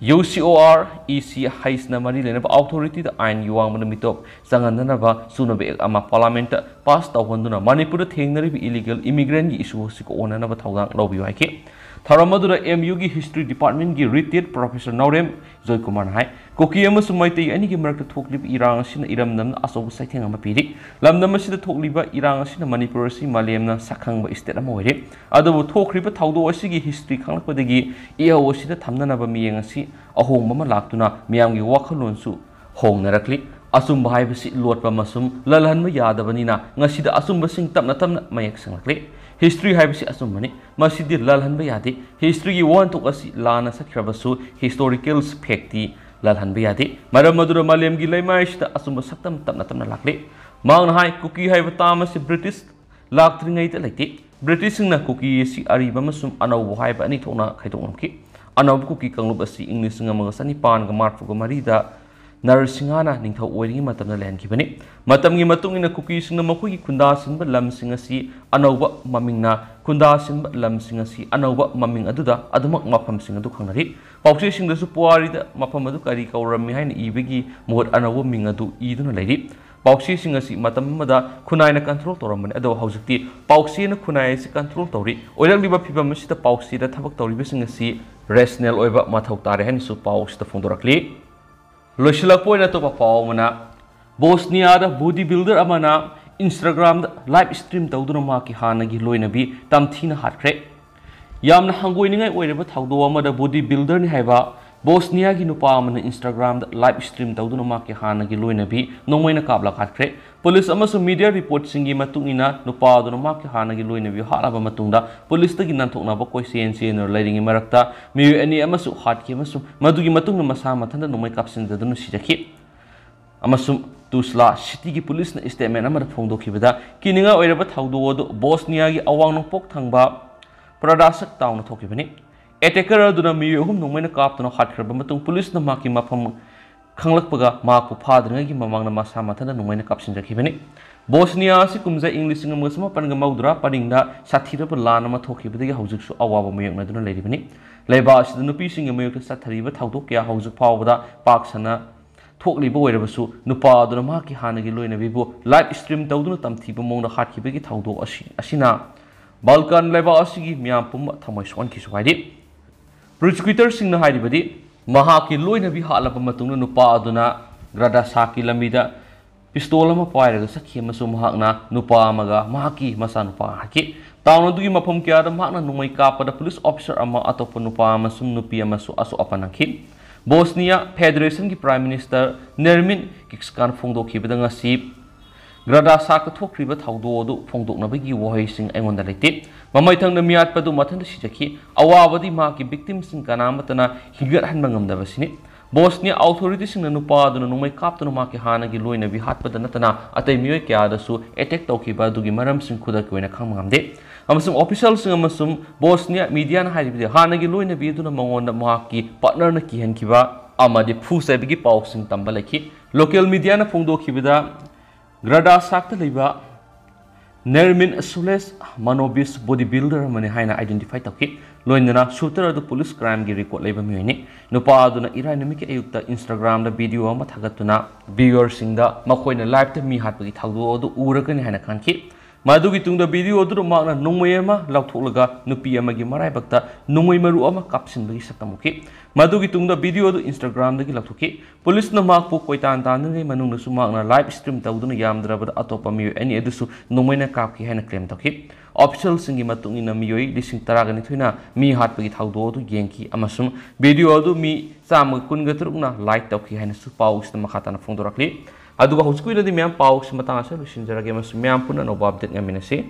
ꯌꯨ ꯁꯤ ꯑꯣ ꯑꯥꯔ, ꯏ ꯁꯤ ꯍꯩꯁꯅ ꯃꯔꯤ ꯂꯩꯅꯕ ꯑꯣꯊꯣꯔꯤꯇꯤꯗ ꯑꯥꯏꯟꯒꯤ ꯋꯥꯡꯃꯗ ꯃꯤꯇꯣꯞ ꯆꯪꯍꯟꯗꯅꯕ ꯆꯨꯅꯕ ꯑꯦꯛ ꯑꯃ ꯄꯥꯔꯂꯤꯌꯥꯃꯦꯟꯠꯇ ꯄꯥꯁ ꯇꯧꯍꯟꯗꯨꯅ ꯃꯅꯤꯄꯨꯔꯗ ꯊꯦꯡꯅꯔꯤꯕ ꯏꯂꯤꯒꯦꯜ ꯏꯃꯤꯒ꯭ꯔꯦꯟꯠꯒꯤ ꯏꯁꯨ ꯑꯁꯤ ꯀꯣꯛꯍꯟꯅꯅꯕ ꯊꯧꯗꯥꯡ ꯂꯧꯕꯤꯌꯨ ꯍꯥꯏꯈꯤ꯫ ꯊꯧꯔꯝ ꯑꯗꯨꯗ ꯑꯦꯝ ꯌꯨꯒꯤ ꯍꯤꯁꯇ꯭ꯔꯤ ꯗꯤꯄꯥꯔꯠꯃꯦꯟꯠꯒꯤ ꯔꯤꯇꯥꯌꯔꯗ ꯄ꯭ꯔꯣꯐꯦꯁꯔ ꯅꯥꯎꯔꯦꯝ ꯖꯣꯏꯀꯨꯃꯥꯔꯅ ꯍꯥꯏ, ꯀꯨꯀꯤ ꯑꯃꯁꯨꯡ ꯃꯩꯇꯩ ꯑꯅꯤꯒꯤ ꯃꯔꯛꯇ ꯊꯣꯛꯂꯤꯕ ꯏꯔꯥꯡ ꯑꯁꯤꯅ ꯏꯔꯝꯗꯝꯗ ꯑꯆꯧꯕ ꯆꯩꯊꯦꯡ ꯑꯃ ꯄꯤꯔꯤ꯫ ꯂꯝꯗꯝ ꯑꯁꯤꯗ ꯊꯣꯛꯂꯤꯕ ꯏꯔꯥꯡ ꯑꯁꯤꯅ ꯃꯅꯤꯄꯨꯔ ꯑꯁꯤ ꯃꯥꯂꯦꯝꯅ ꯁꯛꯈꯪꯕ ꯁ꯭ꯇꯦꯠ ꯑꯃ ꯑꯣꯏꯔꯦ꯫ ꯑꯗꯨꯕꯨ ꯊꯣꯛꯈ꯭ꯔꯤꯕ ꯊꯧꯗꯣꯛ ꯑꯁꯤꯒꯤ ꯍꯤꯁꯇ꯭ꯔꯤ ꯈꯪꯂꯛꯄꯗꯒꯤ ꯏꯍꯧ ꯑꯁꯤꯗ ꯊꯝꯅꯅꯕ ꯃꯤꯠꯌꯦꯡ ꯑꯁꯤ ꯑꯍꯣꯡꯕ ꯑꯃ ꯂꯥꯛꯇꯨꯅ ꯃꯤꯌꯥꯝꯒꯤ ꯋꯥꯈꯜꯂꯣꯟꯁꯨ ꯍꯣꯡꯅꯔꯛꯂꯤ꯫ ꯑꯆꯨꯝꯕ ꯍꯥꯏꯕꯁꯤ ꯂꯣꯠꯄ ꯑꯃꯁꯨꯡ ꯂꯜꯍꯟꯕ ꯌꯥꯗꯕꯅꯤꯅ, ꯉꯁꯤꯗ ꯑꯆꯨꯝꯕꯁꯤꯡ ꯇꯞꯅ ꯇꯞꯅ ꯃꯌꯦꯛ ꯁꯦꯡꯂꯛꯂꯤ꯫ History ꯍꯥꯏꯕꯁꯤ ꯑꯆꯨꯝꯕꯅꯤ, ꯃꯁꯤꯗꯤ ꯂꯜꯍꯟꯕ ꯌꯥꯗꯦ꯫ Historyꯒꯤ ꯋꯥꯍꯟꯊꯣꯛ ꯑꯁꯤ ꯂꯥꯟꯅ ꯆꯠꯈ꯭ꯔꯕꯁꯨ, historical factꯇꯤ ꯂꯜꯍꯟꯕ ꯌꯥꯗꯦ꯫ ꯃꯔꯝ ꯑꯗꯨꯅ ꯃꯥꯂꯦꯝꯒꯤ ꯂꯩꯃꯥꯏꯁꯤꯗ ꯑꯆꯨꯝꯕ ꯁꯛꯇꯝ ꯇꯞꯅ ꯇꯞꯅ ꯂꯥꯛꯂꯤ꯫ ꯃꯍꯥꯛꯅ ꯍꯥꯏ, ꯀꯨꯀꯤ ꯍꯥꯏꯕ term ꯑꯁꯤ ꯕ꯭ꯔꯤꯇꯤꯁ ꯂꯥꯛꯇ꯭ꯔꯤꯉꯩꯗ ꯂꯩꯇꯦ꯫ ꯕ꯭ꯔꯤꯇꯤꯁꯁꯤꯡꯅ ꯀꯨꯀꯤ ꯑꯁꯤ ꯑꯔꯤꯕ ꯑꯃꯁꯨꯡ ꯑꯅꯧꯕ ꯍꯥꯏꯕ ꯑꯅꯤ ꯊꯣꯛꯅ ꯈꯥꯏꯗꯣꯛꯂꯝꯈꯤ꯫ ꯑꯅꯧꯕ ꯀꯨꯀꯤ ꯀꯥꯡꯂꯨꯞ ꯑꯁꯤ ꯏꯪ ꯂꯤꯁꯤꯡ ꯑꯃꯒ ꯆꯅꯤꯄꯥꯟꯒ ꯃꯔꯤꯐꯨꯒ ꯃꯔꯤꯗ ꯅꯔꯁꯤꯡꯍꯥꯅ ꯅꯤꯡꯊꯧ ꯑꯣꯏꯔꯤꯉꯩ ꯃꯇꯝꯗ ꯂꯩꯍꯟꯈꯤꯕꯅꯤ꯫ ꯃꯇꯝꯒꯤ ꯃꯇꯨꯡ ꯏꯟꯅ ꯀꯨꯀꯤꯁꯤꯡꯅ ꯃꯈꯣꯏꯒꯤ ꯈꯨꯟꯗꯥꯁꯤꯟꯕ ꯂꯝꯁꯤꯡ ꯑꯁꯤ ꯑꯅꯧꯕ ꯃꯃꯤꯡꯅ, ꯈꯨꯟꯗꯥꯁꯤꯟꯕ ꯂꯝꯁꯤꯡ ꯑꯁꯤ ꯑꯅꯧꯕ ꯃꯃꯤꯡ ꯑꯗꯨꯗ ꯑꯗꯨꯃꯛ ꯃꯐꯝꯁꯤꯡ ꯑꯗꯨ ꯈꯪꯅꯔꯤ꯫ ꯄꯥꯎꯆꯦꯁꯤꯡꯗꯁꯨ ꯄꯨꯋꯥꯔꯤꯗ ꯃꯐꯝ ꯑꯗꯨ ꯀꯔꯤ ꯀꯧꯔꯝꯃꯤ ꯍꯥꯏꯅ ꯏꯕꯒꯤ ꯃꯍꯨꯠ ꯑꯅꯧꯕ ꯃꯤꯡ ꯑꯗꯨ ꯏꯗꯨꯅ ꯂꯩꯔꯤ꯫ ꯄꯥꯎꯆꯦꯁꯤꯡ ꯑꯁꯤ ꯃꯇꯝ ꯑꯃꯗ ꯈꯨꯟꯅꯥꯏꯅ control ꯇꯧꯔꯝꯕꯅꯤ, ꯑꯗꯨꯕꯨ ꯍꯧꯖꯤꯛꯇꯤ ꯄꯥꯎꯆꯦꯅ ꯈꯨꯟꯅꯥꯏ ꯑꯁꯤ control ꯇꯧꯔꯤ꯫ ꯑꯣꯏꯔꯛꯂꯤꯕ ꯐꯤꯕꯝ ꯑꯁꯤꯗ ꯄꯥꯎꯆꯦꯗ ꯊꯕꯛ ꯇꯧꯔꯤꯕꯁꯤꯡ ꯑꯁꯤ rational ꯑꯣꯏꯕ ꯃꯊꯧ ꯇꯥꯔꯦ ꯍꯥꯏꯅꯁꯨ ꯄꯥꯎ ꯑꯁꯤꯗ ꯐꯣꯡꯗꯣꯔꯛꯂꯤ꯫ ꯂꯣꯏꯁꯤꯜꯂꯛꯄ ꯑꯣꯏꯅ ꯑꯇꯣꯞꯄ ꯄꯥꯎ ꯑꯃꯅ, ꯕꯣꯁꯅꯤꯌꯥꯗ body builder ꯑꯃꯅ Instagramꯗ live stream ꯇꯧꯗꯨꯅ ꯃꯍꯥꯛꯀꯤ ꯍꯥꯟꯅꯒꯤ ꯂꯣꯏꯅꯕꯤ ꯇꯝꯊꯤꯅ ꯍꯥꯠꯈ꯭ꯔꯦ꯫ ꯌꯥꯝꯅ ꯍꯪꯒꯣꯏꯅꯤꯡꯉꯥꯏ ꯑꯣꯏꯔꯕ ꯊꯧꯗꯣꯛ ꯑꯃꯗ body builderꯅꯤ ꯍꯥꯏꯕ ꯕꯣꯁꯅꯤꯌꯥꯒꯤ ꯅꯨꯄꯥ ꯑꯃꯅ Instagramꯗ live stream ꯇꯧꯗꯨꯅ ꯃꯍꯥꯛꯀꯤ ꯍꯥꯟꯅꯒꯤ ꯂꯣꯏꯅꯕꯤ ꯅꯣꯡꯃꯩꯅ ꯀꯥꯞꯂꯒ ꯍꯥꯠꯈ꯭ꯔꯦ꯫ ꯄꯨꯂꯤꯁ ꯑꯃꯁꯨꯡ media reportꯁꯤꯡꯒꯤ ꯃꯇꯨꯡ ꯏꯟꯅ, ꯅꯨꯄꯥ ꯑꯗꯨꯅ ꯃꯍꯥꯛꯀꯤ ꯍꯥꯟꯅꯒꯤ ꯂꯣꯏꯅꯕꯤ ꯍꯥꯠꯂꯕ ꯃꯇꯨꯡꯗ, ꯄꯨꯂꯤꯁꯇꯒꯤ ꯅꯥꯟꯊꯣꯛꯅꯕ ꯀꯣꯏꯆꯦꯟ ꯆꯦꯟꯗꯨꯅ ꯂꯩꯔꯤꯉꯩ ꯃꯔꯛꯇ, ꯃꯤꯑꯣꯏ ꯑꯅꯤ ꯑꯃꯁꯨ ꯍꯥꯠꯈꯤ ꯑꯃꯁꯨꯡ ꯃꯗꯨꯒꯤ ꯃꯇꯨꯡꯗ ꯃꯁꯥ ꯃꯊꯟꯇ ꯅꯣꯡꯃꯩ ꯀꯥꯞꯁꯤꯟꯖꯗꯨꯅ ꯁꯤꯖꯈꯤ꯫ ꯑꯃꯁꯨꯡ ꯇꯨꯁꯂꯥ ꯁꯤꯇꯤꯒꯤ ꯄꯨꯂꯤꯁꯅ statement ꯑꯃꯗ ꯐꯣꯡꯗꯣꯛꯈꯤꯕꯗ, ꯀꯤꯅꯤꯡꯉꯥꯏ ꯑꯣꯏꯔꯕ ꯊꯧꯗꯣꯛ ꯑꯗꯨ ꯕꯣꯁꯅꯤꯌꯥꯒꯤ ꯑꯋꯥꯡ ꯅꯣꯡꯄꯣꯛ ꯊꯪꯕ ꯄ꯭ꯔꯗꯥꯁꯛ ꯇꯥꯎꯟꯗ ꯊꯣꯛꯈꯤꯕꯅꯤ꯫ Attacker ꯑꯗꯨꯅ ꯃꯤꯑꯣꯏ ꯑꯍꯨꯝ ꯅꯣꯡꯃꯩꯅ ꯀꯥꯞꯇꯨꯅ ꯍꯥꯠꯈ꯭ꯔꯕ ꯃꯇꯨꯡ, ꯄꯨꯂꯤꯁꯅ ꯃꯍꯥꯛꯀꯤ ꯃꯐꯝ ꯈꯪꯂꯛꯄꯒ ꯃꯍꯥꯛꯄꯨ ꯐꯥꯗ꯭ꯔꯤꯉꯩꯒꯤ ꯃꯃꯥꯡꯗ ꯃꯁꯥ ꯃꯊꯟꯇ ꯅꯣꯡꯃꯩꯅ ꯀꯥꯞꯁꯤꯟꯖꯈꯤꯕꯅꯤ꯫ ꯕꯣꯁꯅꯤꯌꯥ ꯑꯁꯤ ꯀꯨꯝꯖꯥ ꯏꯪ ꯂꯤꯁꯤꯡ ꯑꯃꯒ ꯆꯃꯥꯄꯟꯒ ꯃꯧꯗ꯭ꯔꯥ ꯄꯔꯤꯡꯗ ꯁꯥꯊꯤꯔꯕ ꯂꯥꯟ ꯑꯃ ꯊꯣꯛꯈꯤꯕꯗꯒꯤ ꯍꯧꯖꯤꯛꯁꯨ ꯑꯋꯥꯕ ꯃꯥꯌꯣꯛꯅꯗꯨꯅ ꯂꯩꯔꯤꯕꯅꯤ꯫ ꯂꯩꯕꯥꯛ ꯑꯁꯤꯗ ꯅꯨꯄꯤꯁꯤꯡꯒꯤ ꯃꯥꯌꯣꯛꯇ ꯆꯠꯊꯔꯤꯕ ꯊꯧꯗꯣꯛ ꯀꯌꯥ ꯍꯧꯖꯤꯛ ꯐꯥꯎꯕꯗ ꯄꯥꯛ ꯁꯟꯅ ꯊꯣꯛꯂꯤꯕ ꯑꯣꯏꯔꯕꯁꯨ, ꯅꯨꯄꯥ ꯑꯗꯨꯅ ꯃꯍꯥꯛꯀꯤ ꯍꯥꯟꯅꯒꯤ ꯂꯣꯏꯅꯕꯤꯕꯨ live stream ꯇꯧꯗꯨꯅ ꯇꯝꯊꯤꯕ ꯃꯑꯣꯡꯗ ꯍꯥꯠꯈꯤꯕꯒꯤ ꯊꯧꯗꯣꯛ ꯑꯁꯤ, ꯑꯁꯤꯅ ꯕꯥꯜꯀꯥꯟ ꯂꯩꯕꯥꯛ ꯑꯁꯤꯒꯤ ꯃꯤꯌꯥꯝ ꯄꯨꯝꯕ ꯊꯃꯣꯏ ꯁꯣꯛꯍꯟꯈꯤꯁꯨ ꯍꯥꯏꯔꯤ꯫ Prosecutorꯁꯤꯡꯅ ꯍꯥꯏꯔꯤꯕꯗꯤ, ꯃꯍꯥꯛꯀꯤ ꯂꯣꯏꯅꯕꯤ ꯍꯥꯠꯂꯕ ꯃꯇꯨꯡꯗ ꯅꯨꯄꯥ ꯑꯗꯨꯅ ꯒ꯭ꯔꯥꯗꯥꯁꯥꯛꯀꯤ ꯂꯝꯕꯤꯗ pistol ꯑꯃ ꯄꯥꯏꯔꯒ ꯆꯠꯈꯤ ꯑꯃꯁꯨꯡ ꯃꯍꯥꯛꯅ ꯅꯨꯄꯥ ꯑꯃꯒ ꯃꯍꯥꯛꯀꯤ ꯃꯆꯥꯅꯨꯄꯥ ꯍꯥꯠꯈꯤ꯫ ꯇꯥꯎꯟ ꯑꯗꯨꯒꯤ ꯃꯐꯝ ꯀꯌꯥꯗ ꯃꯍꯥꯛꯅ ꯅꯣꯡꯃꯩ ꯀꯥꯞꯄꯗ ꯄꯨꯂꯤꯁ officer ꯑꯃ, ꯑꯇꯣꯞꯄ ꯅꯨꯄꯥ ꯑꯃꯁꯨꯡ ꯅꯨꯄꯤ ꯑꯃꯁꯨ ꯑꯁꯣꯛ ꯑꯄꯟ ꯅꯪꯈꯤ꯫ ꯕꯣꯁꯅꯤꯌꯥ ꯐꯦꯗꯔꯦꯁꯟꯒꯤ ꯄ꯭ꯔꯥꯏꯝ ꯃꯤꯅꯤꯁꯇꯔ ꯅꯦꯔꯃꯤꯟ ꯀꯤꯛꯁꯀꯥꯟ ꯐꯣꯡꯗꯣꯛꯈꯤꯕꯗ ꯉꯁꯤ ꯒ꯭ꯔꯥꯗꯥꯁꯥꯛꯇ ꯊꯣꯛꯈ꯭ꯔꯤꯕ ꯊꯧꯗꯣꯛ ꯑꯗꯨ ꯐꯣꯡꯗꯣꯛꯅꯕꯒꯤ ꯋꯥꯍꯩꯁꯤꯡ ꯑꯩꯉꯣꯟꯗ ꯂꯩꯇꯦ꯫ ꯃꯃꯩꯊꯪꯗ ꯃꯤꯌꯥꯠꯄꯗꯨ ꯃꯊꯟꯇ ꯁꯤꯖꯈꯤ꯫ ꯑꯋꯥꯕꯗꯤ ꯃꯍꯥꯛꯀꯤ ꯚꯤꯛꯇꯤꯝꯁꯤꯡ ꯀꯅꯥꯃꯠꯇꯅ ꯍꯤꯡꯒꯠꯍꯟꯕ ꯉꯝꯗꯕꯁꯤꯅꯤ꯫ ꯕꯣꯁꯅꯤꯌꯥ ꯑꯣꯊꯣꯔꯤꯇꯤꯁꯤꯡꯅ ꯅꯨꯄꯥ ꯑꯗꯨꯅ ꯅꯣꯡꯃꯩ ꯀꯥꯞꯇꯨꯅ ꯃꯍꯥꯛꯀꯤ ꯍꯥꯟꯅꯒꯤ ꯂꯣꯏꯅꯕꯤ ꯍꯥꯠꯄꯗ ꯅꯠꯇꯅ ꯑꯇꯩ ꯃꯤꯑꯣꯏ ꯀꯌꯥꯗꯁꯨ ꯑꯦꯇꯦꯛ ꯇꯧꯈꯤꯕ ꯑꯗꯨꯒꯤ ꯃꯔꯝꯁꯤꯡ ꯈꯨꯗꯛꯀꯤ ꯑꯣꯏꯅ ꯈꯪꯕ ꯉꯝꯗꯦ꯫ ꯑꯃꯁꯨꯡ ꯑꯣꯐꯤꯁꯤꯌꯦꯜꯁꯤꯡ ꯑꯃꯁꯨꯡ ꯕꯣꯁꯅꯤꯌꯥ ꯃꯤꯗꯤꯌꯥꯅ ꯍꯥꯏꯔꯤꯕꯗꯤ ꯍꯥꯟꯅꯒꯤ ꯂꯣꯏꯅꯕꯤ ꯑꯗꯨꯅ ꯃꯉꯣꯟꯗ ꯃꯍꯥꯛꯀꯤ ꯄꯥꯔꯠꯅꯔꯅ ꯀꯤꯍꯟꯈꯤꯕ ꯑꯃꯗꯤ ꯐꯨ ꯆꯩꯕꯒꯤ ꯄꯥꯎꯁꯤꯡ ꯇꯝꯕ ꯂꯩꯈꯤ꯫ ꯂꯣꯀꯦꯜ ꯃꯤꯗꯤꯌꯥꯅ ꯐꯣꯡꯗꯣꯛꯈꯤꯕꯗ ꯒ꯭ꯔꯥꯗꯥꯁꯥꯛꯇ ꯂꯩꯕ ꯅꯦꯔꯃꯤꯟ ꯁꯨꯂꯦꯁ ꯃꯅꯣꯕꯤꯁ ꯕꯣꯗꯤ ꯕꯤꯜꯗꯔ ꯑꯃꯅꯤ ꯍꯥꯏꯅ ꯑꯥꯏꯗꯦꯟꯇꯤꯐꯥꯏ ꯇꯧꯈꯤ꯫ ꯂꯣꯏꯅꯅ ꯁꯨꯇꯔ ꯑꯗꯨ ꯄꯨꯂꯤꯁ ꯀ꯭ꯔꯥꯏꯝꯒꯤ ꯔꯦꯀꯣꯔꯗ ꯂꯩꯕ ꯃꯤꯑꯣꯏꯅꯤ꯫ ꯅꯨꯄꯥ ꯑꯗꯨꯅ ꯏꯔꯥꯏ ꯅꯨꯃꯤꯠꯀꯤ ꯑꯌꯨꯛꯇ ꯏꯟꯁꯇꯥꯒ꯭ꯔꯥꯝꯗ ꯚꯤꯗꯤꯑꯣ ꯑꯃ ꯊꯥꯒꯠꯇꯨꯅ ꯚ꯭ꯌꯨꯋꯔꯁꯤꯡꯗ ꯃꯈꯣꯏꯅ ꯂꯥꯏꯚꯇ ꯃꯤ ꯍꯥꯠꯄꯒꯤ ꯊꯧꯗꯣꯛ ꯑꯗꯨ ꯎꯔꯒꯅꯤ ꯍꯥꯏꯅ ꯈꯟꯈꯤ꯫ ꯃꯗꯨꯒꯤ ꯇꯨꯡꯗ ꯚꯤꯗꯤꯑꯣ ꯑꯗꯨꯗ ꯃꯍꯥꯛꯅ ꯅꯣꯡꯃꯩ ꯑꯃ ꯂꯧꯊꯣꯛꯂꯒ ꯅꯨꯄꯤ ꯑꯃꯒꯤ ꯃꯔꯥꯏꯕꯛꯇ ꯅꯣꯡꯃꯩ ꯃꯔꯨ ꯑꯃ ꯀꯥꯞꯁꯤꯟꯕꯒꯤ ꯁꯛꯇꯝ ꯎꯠꯈꯤ꯫ ꯃꯗꯨꯒꯤ ꯇꯨꯡꯗ ꯚꯤꯗꯤꯑꯣ ꯑꯗꯨ ꯏꯟꯁꯇꯥꯒ꯭ꯔꯥꯝꯗꯒꯤ ꯂꯧꯊꯣꯛꯈꯤ꯫ ꯄꯨꯂꯤꯁꯅ ꯃꯍꯥꯛꯄꯨ ꯀꯣꯏꯇꯥꯟ ꯇꯥꯟꯅꯔꯤꯉꯩ ꯃꯅꯨꯡꯗꯁꯨ ꯃꯍꯥꯛꯅ ꯂꯥꯏꯚ ꯁ꯭ꯇ꯭ꯔꯤꯝ ꯇꯧꯗꯨꯅ ꯌꯥꯝꯗ꯭ꯔꯕꯗ ꯑꯇꯣꯞꯄ ꯃꯤꯑꯣꯏ ꯑꯅꯤ ꯑꯗꯨꯁꯨ ꯅꯣꯡꯃꯩꯅ ꯀꯥꯞꯈꯤ ꯍꯥꯏꯅ ꯀ꯭ꯂꯦꯝ ꯇꯧꯈꯤ꯫ ꯑꯣꯐꯤꯁꯤꯌꯦꯜꯁꯤꯡꯒꯤ ꯃꯇꯨꯡ ꯏꯟꯅ ꯃꯤꯑꯣꯏ ꯂꯤꯁꯤꯡ ꯇꯔꯥꯒ ꯅꯤꯊꯣꯏꯅ ꯃꯤ ꯍꯥꯠꯄꯒꯤ ꯊꯧꯗꯣꯛ ꯑꯗꯨ ꯌꯦꯡꯈꯤ ꯑꯃꯁꯨꯡ ꯚꯤꯗꯤꯑꯣ ꯑꯗꯨ ꯃꯤ ꯆꯥꯝꯃꯒ ꯀꯨꯟꯒ ꯇꯔꯨꯛꯅ ꯂꯥꯏꯛ ꯇꯧꯈꯤ ꯍꯥꯏꯅꯁꯨ ꯄꯥꯎꯁꯤꯗ ꯃꯈꯥ ꯇꯥꯅ ꯐꯣꯡꯗꯣꯔꯛꯂꯤ꯫ ꯑꯗꯨꯒ ꯍꯧꯖꯤꯛꯀꯤ ꯑꯣꯏꯅꯗꯤ ꯃꯌꯥꯝ ꯄꯥꯎꯁꯤ ꯃꯇꯥꯡ ꯑꯁꯤꯗ ꯂꯣꯏꯁꯤꯟꯖꯔꯒꯦ ꯑꯃꯁꯨꯡ ꯃꯌꯥꯝ ꯄꯨꯟꯅ ꯑꯅꯧꯕ ꯑꯞꯗꯦꯠ ꯉꯥꯏꯃꯤꯟꯅꯁꯤ꯫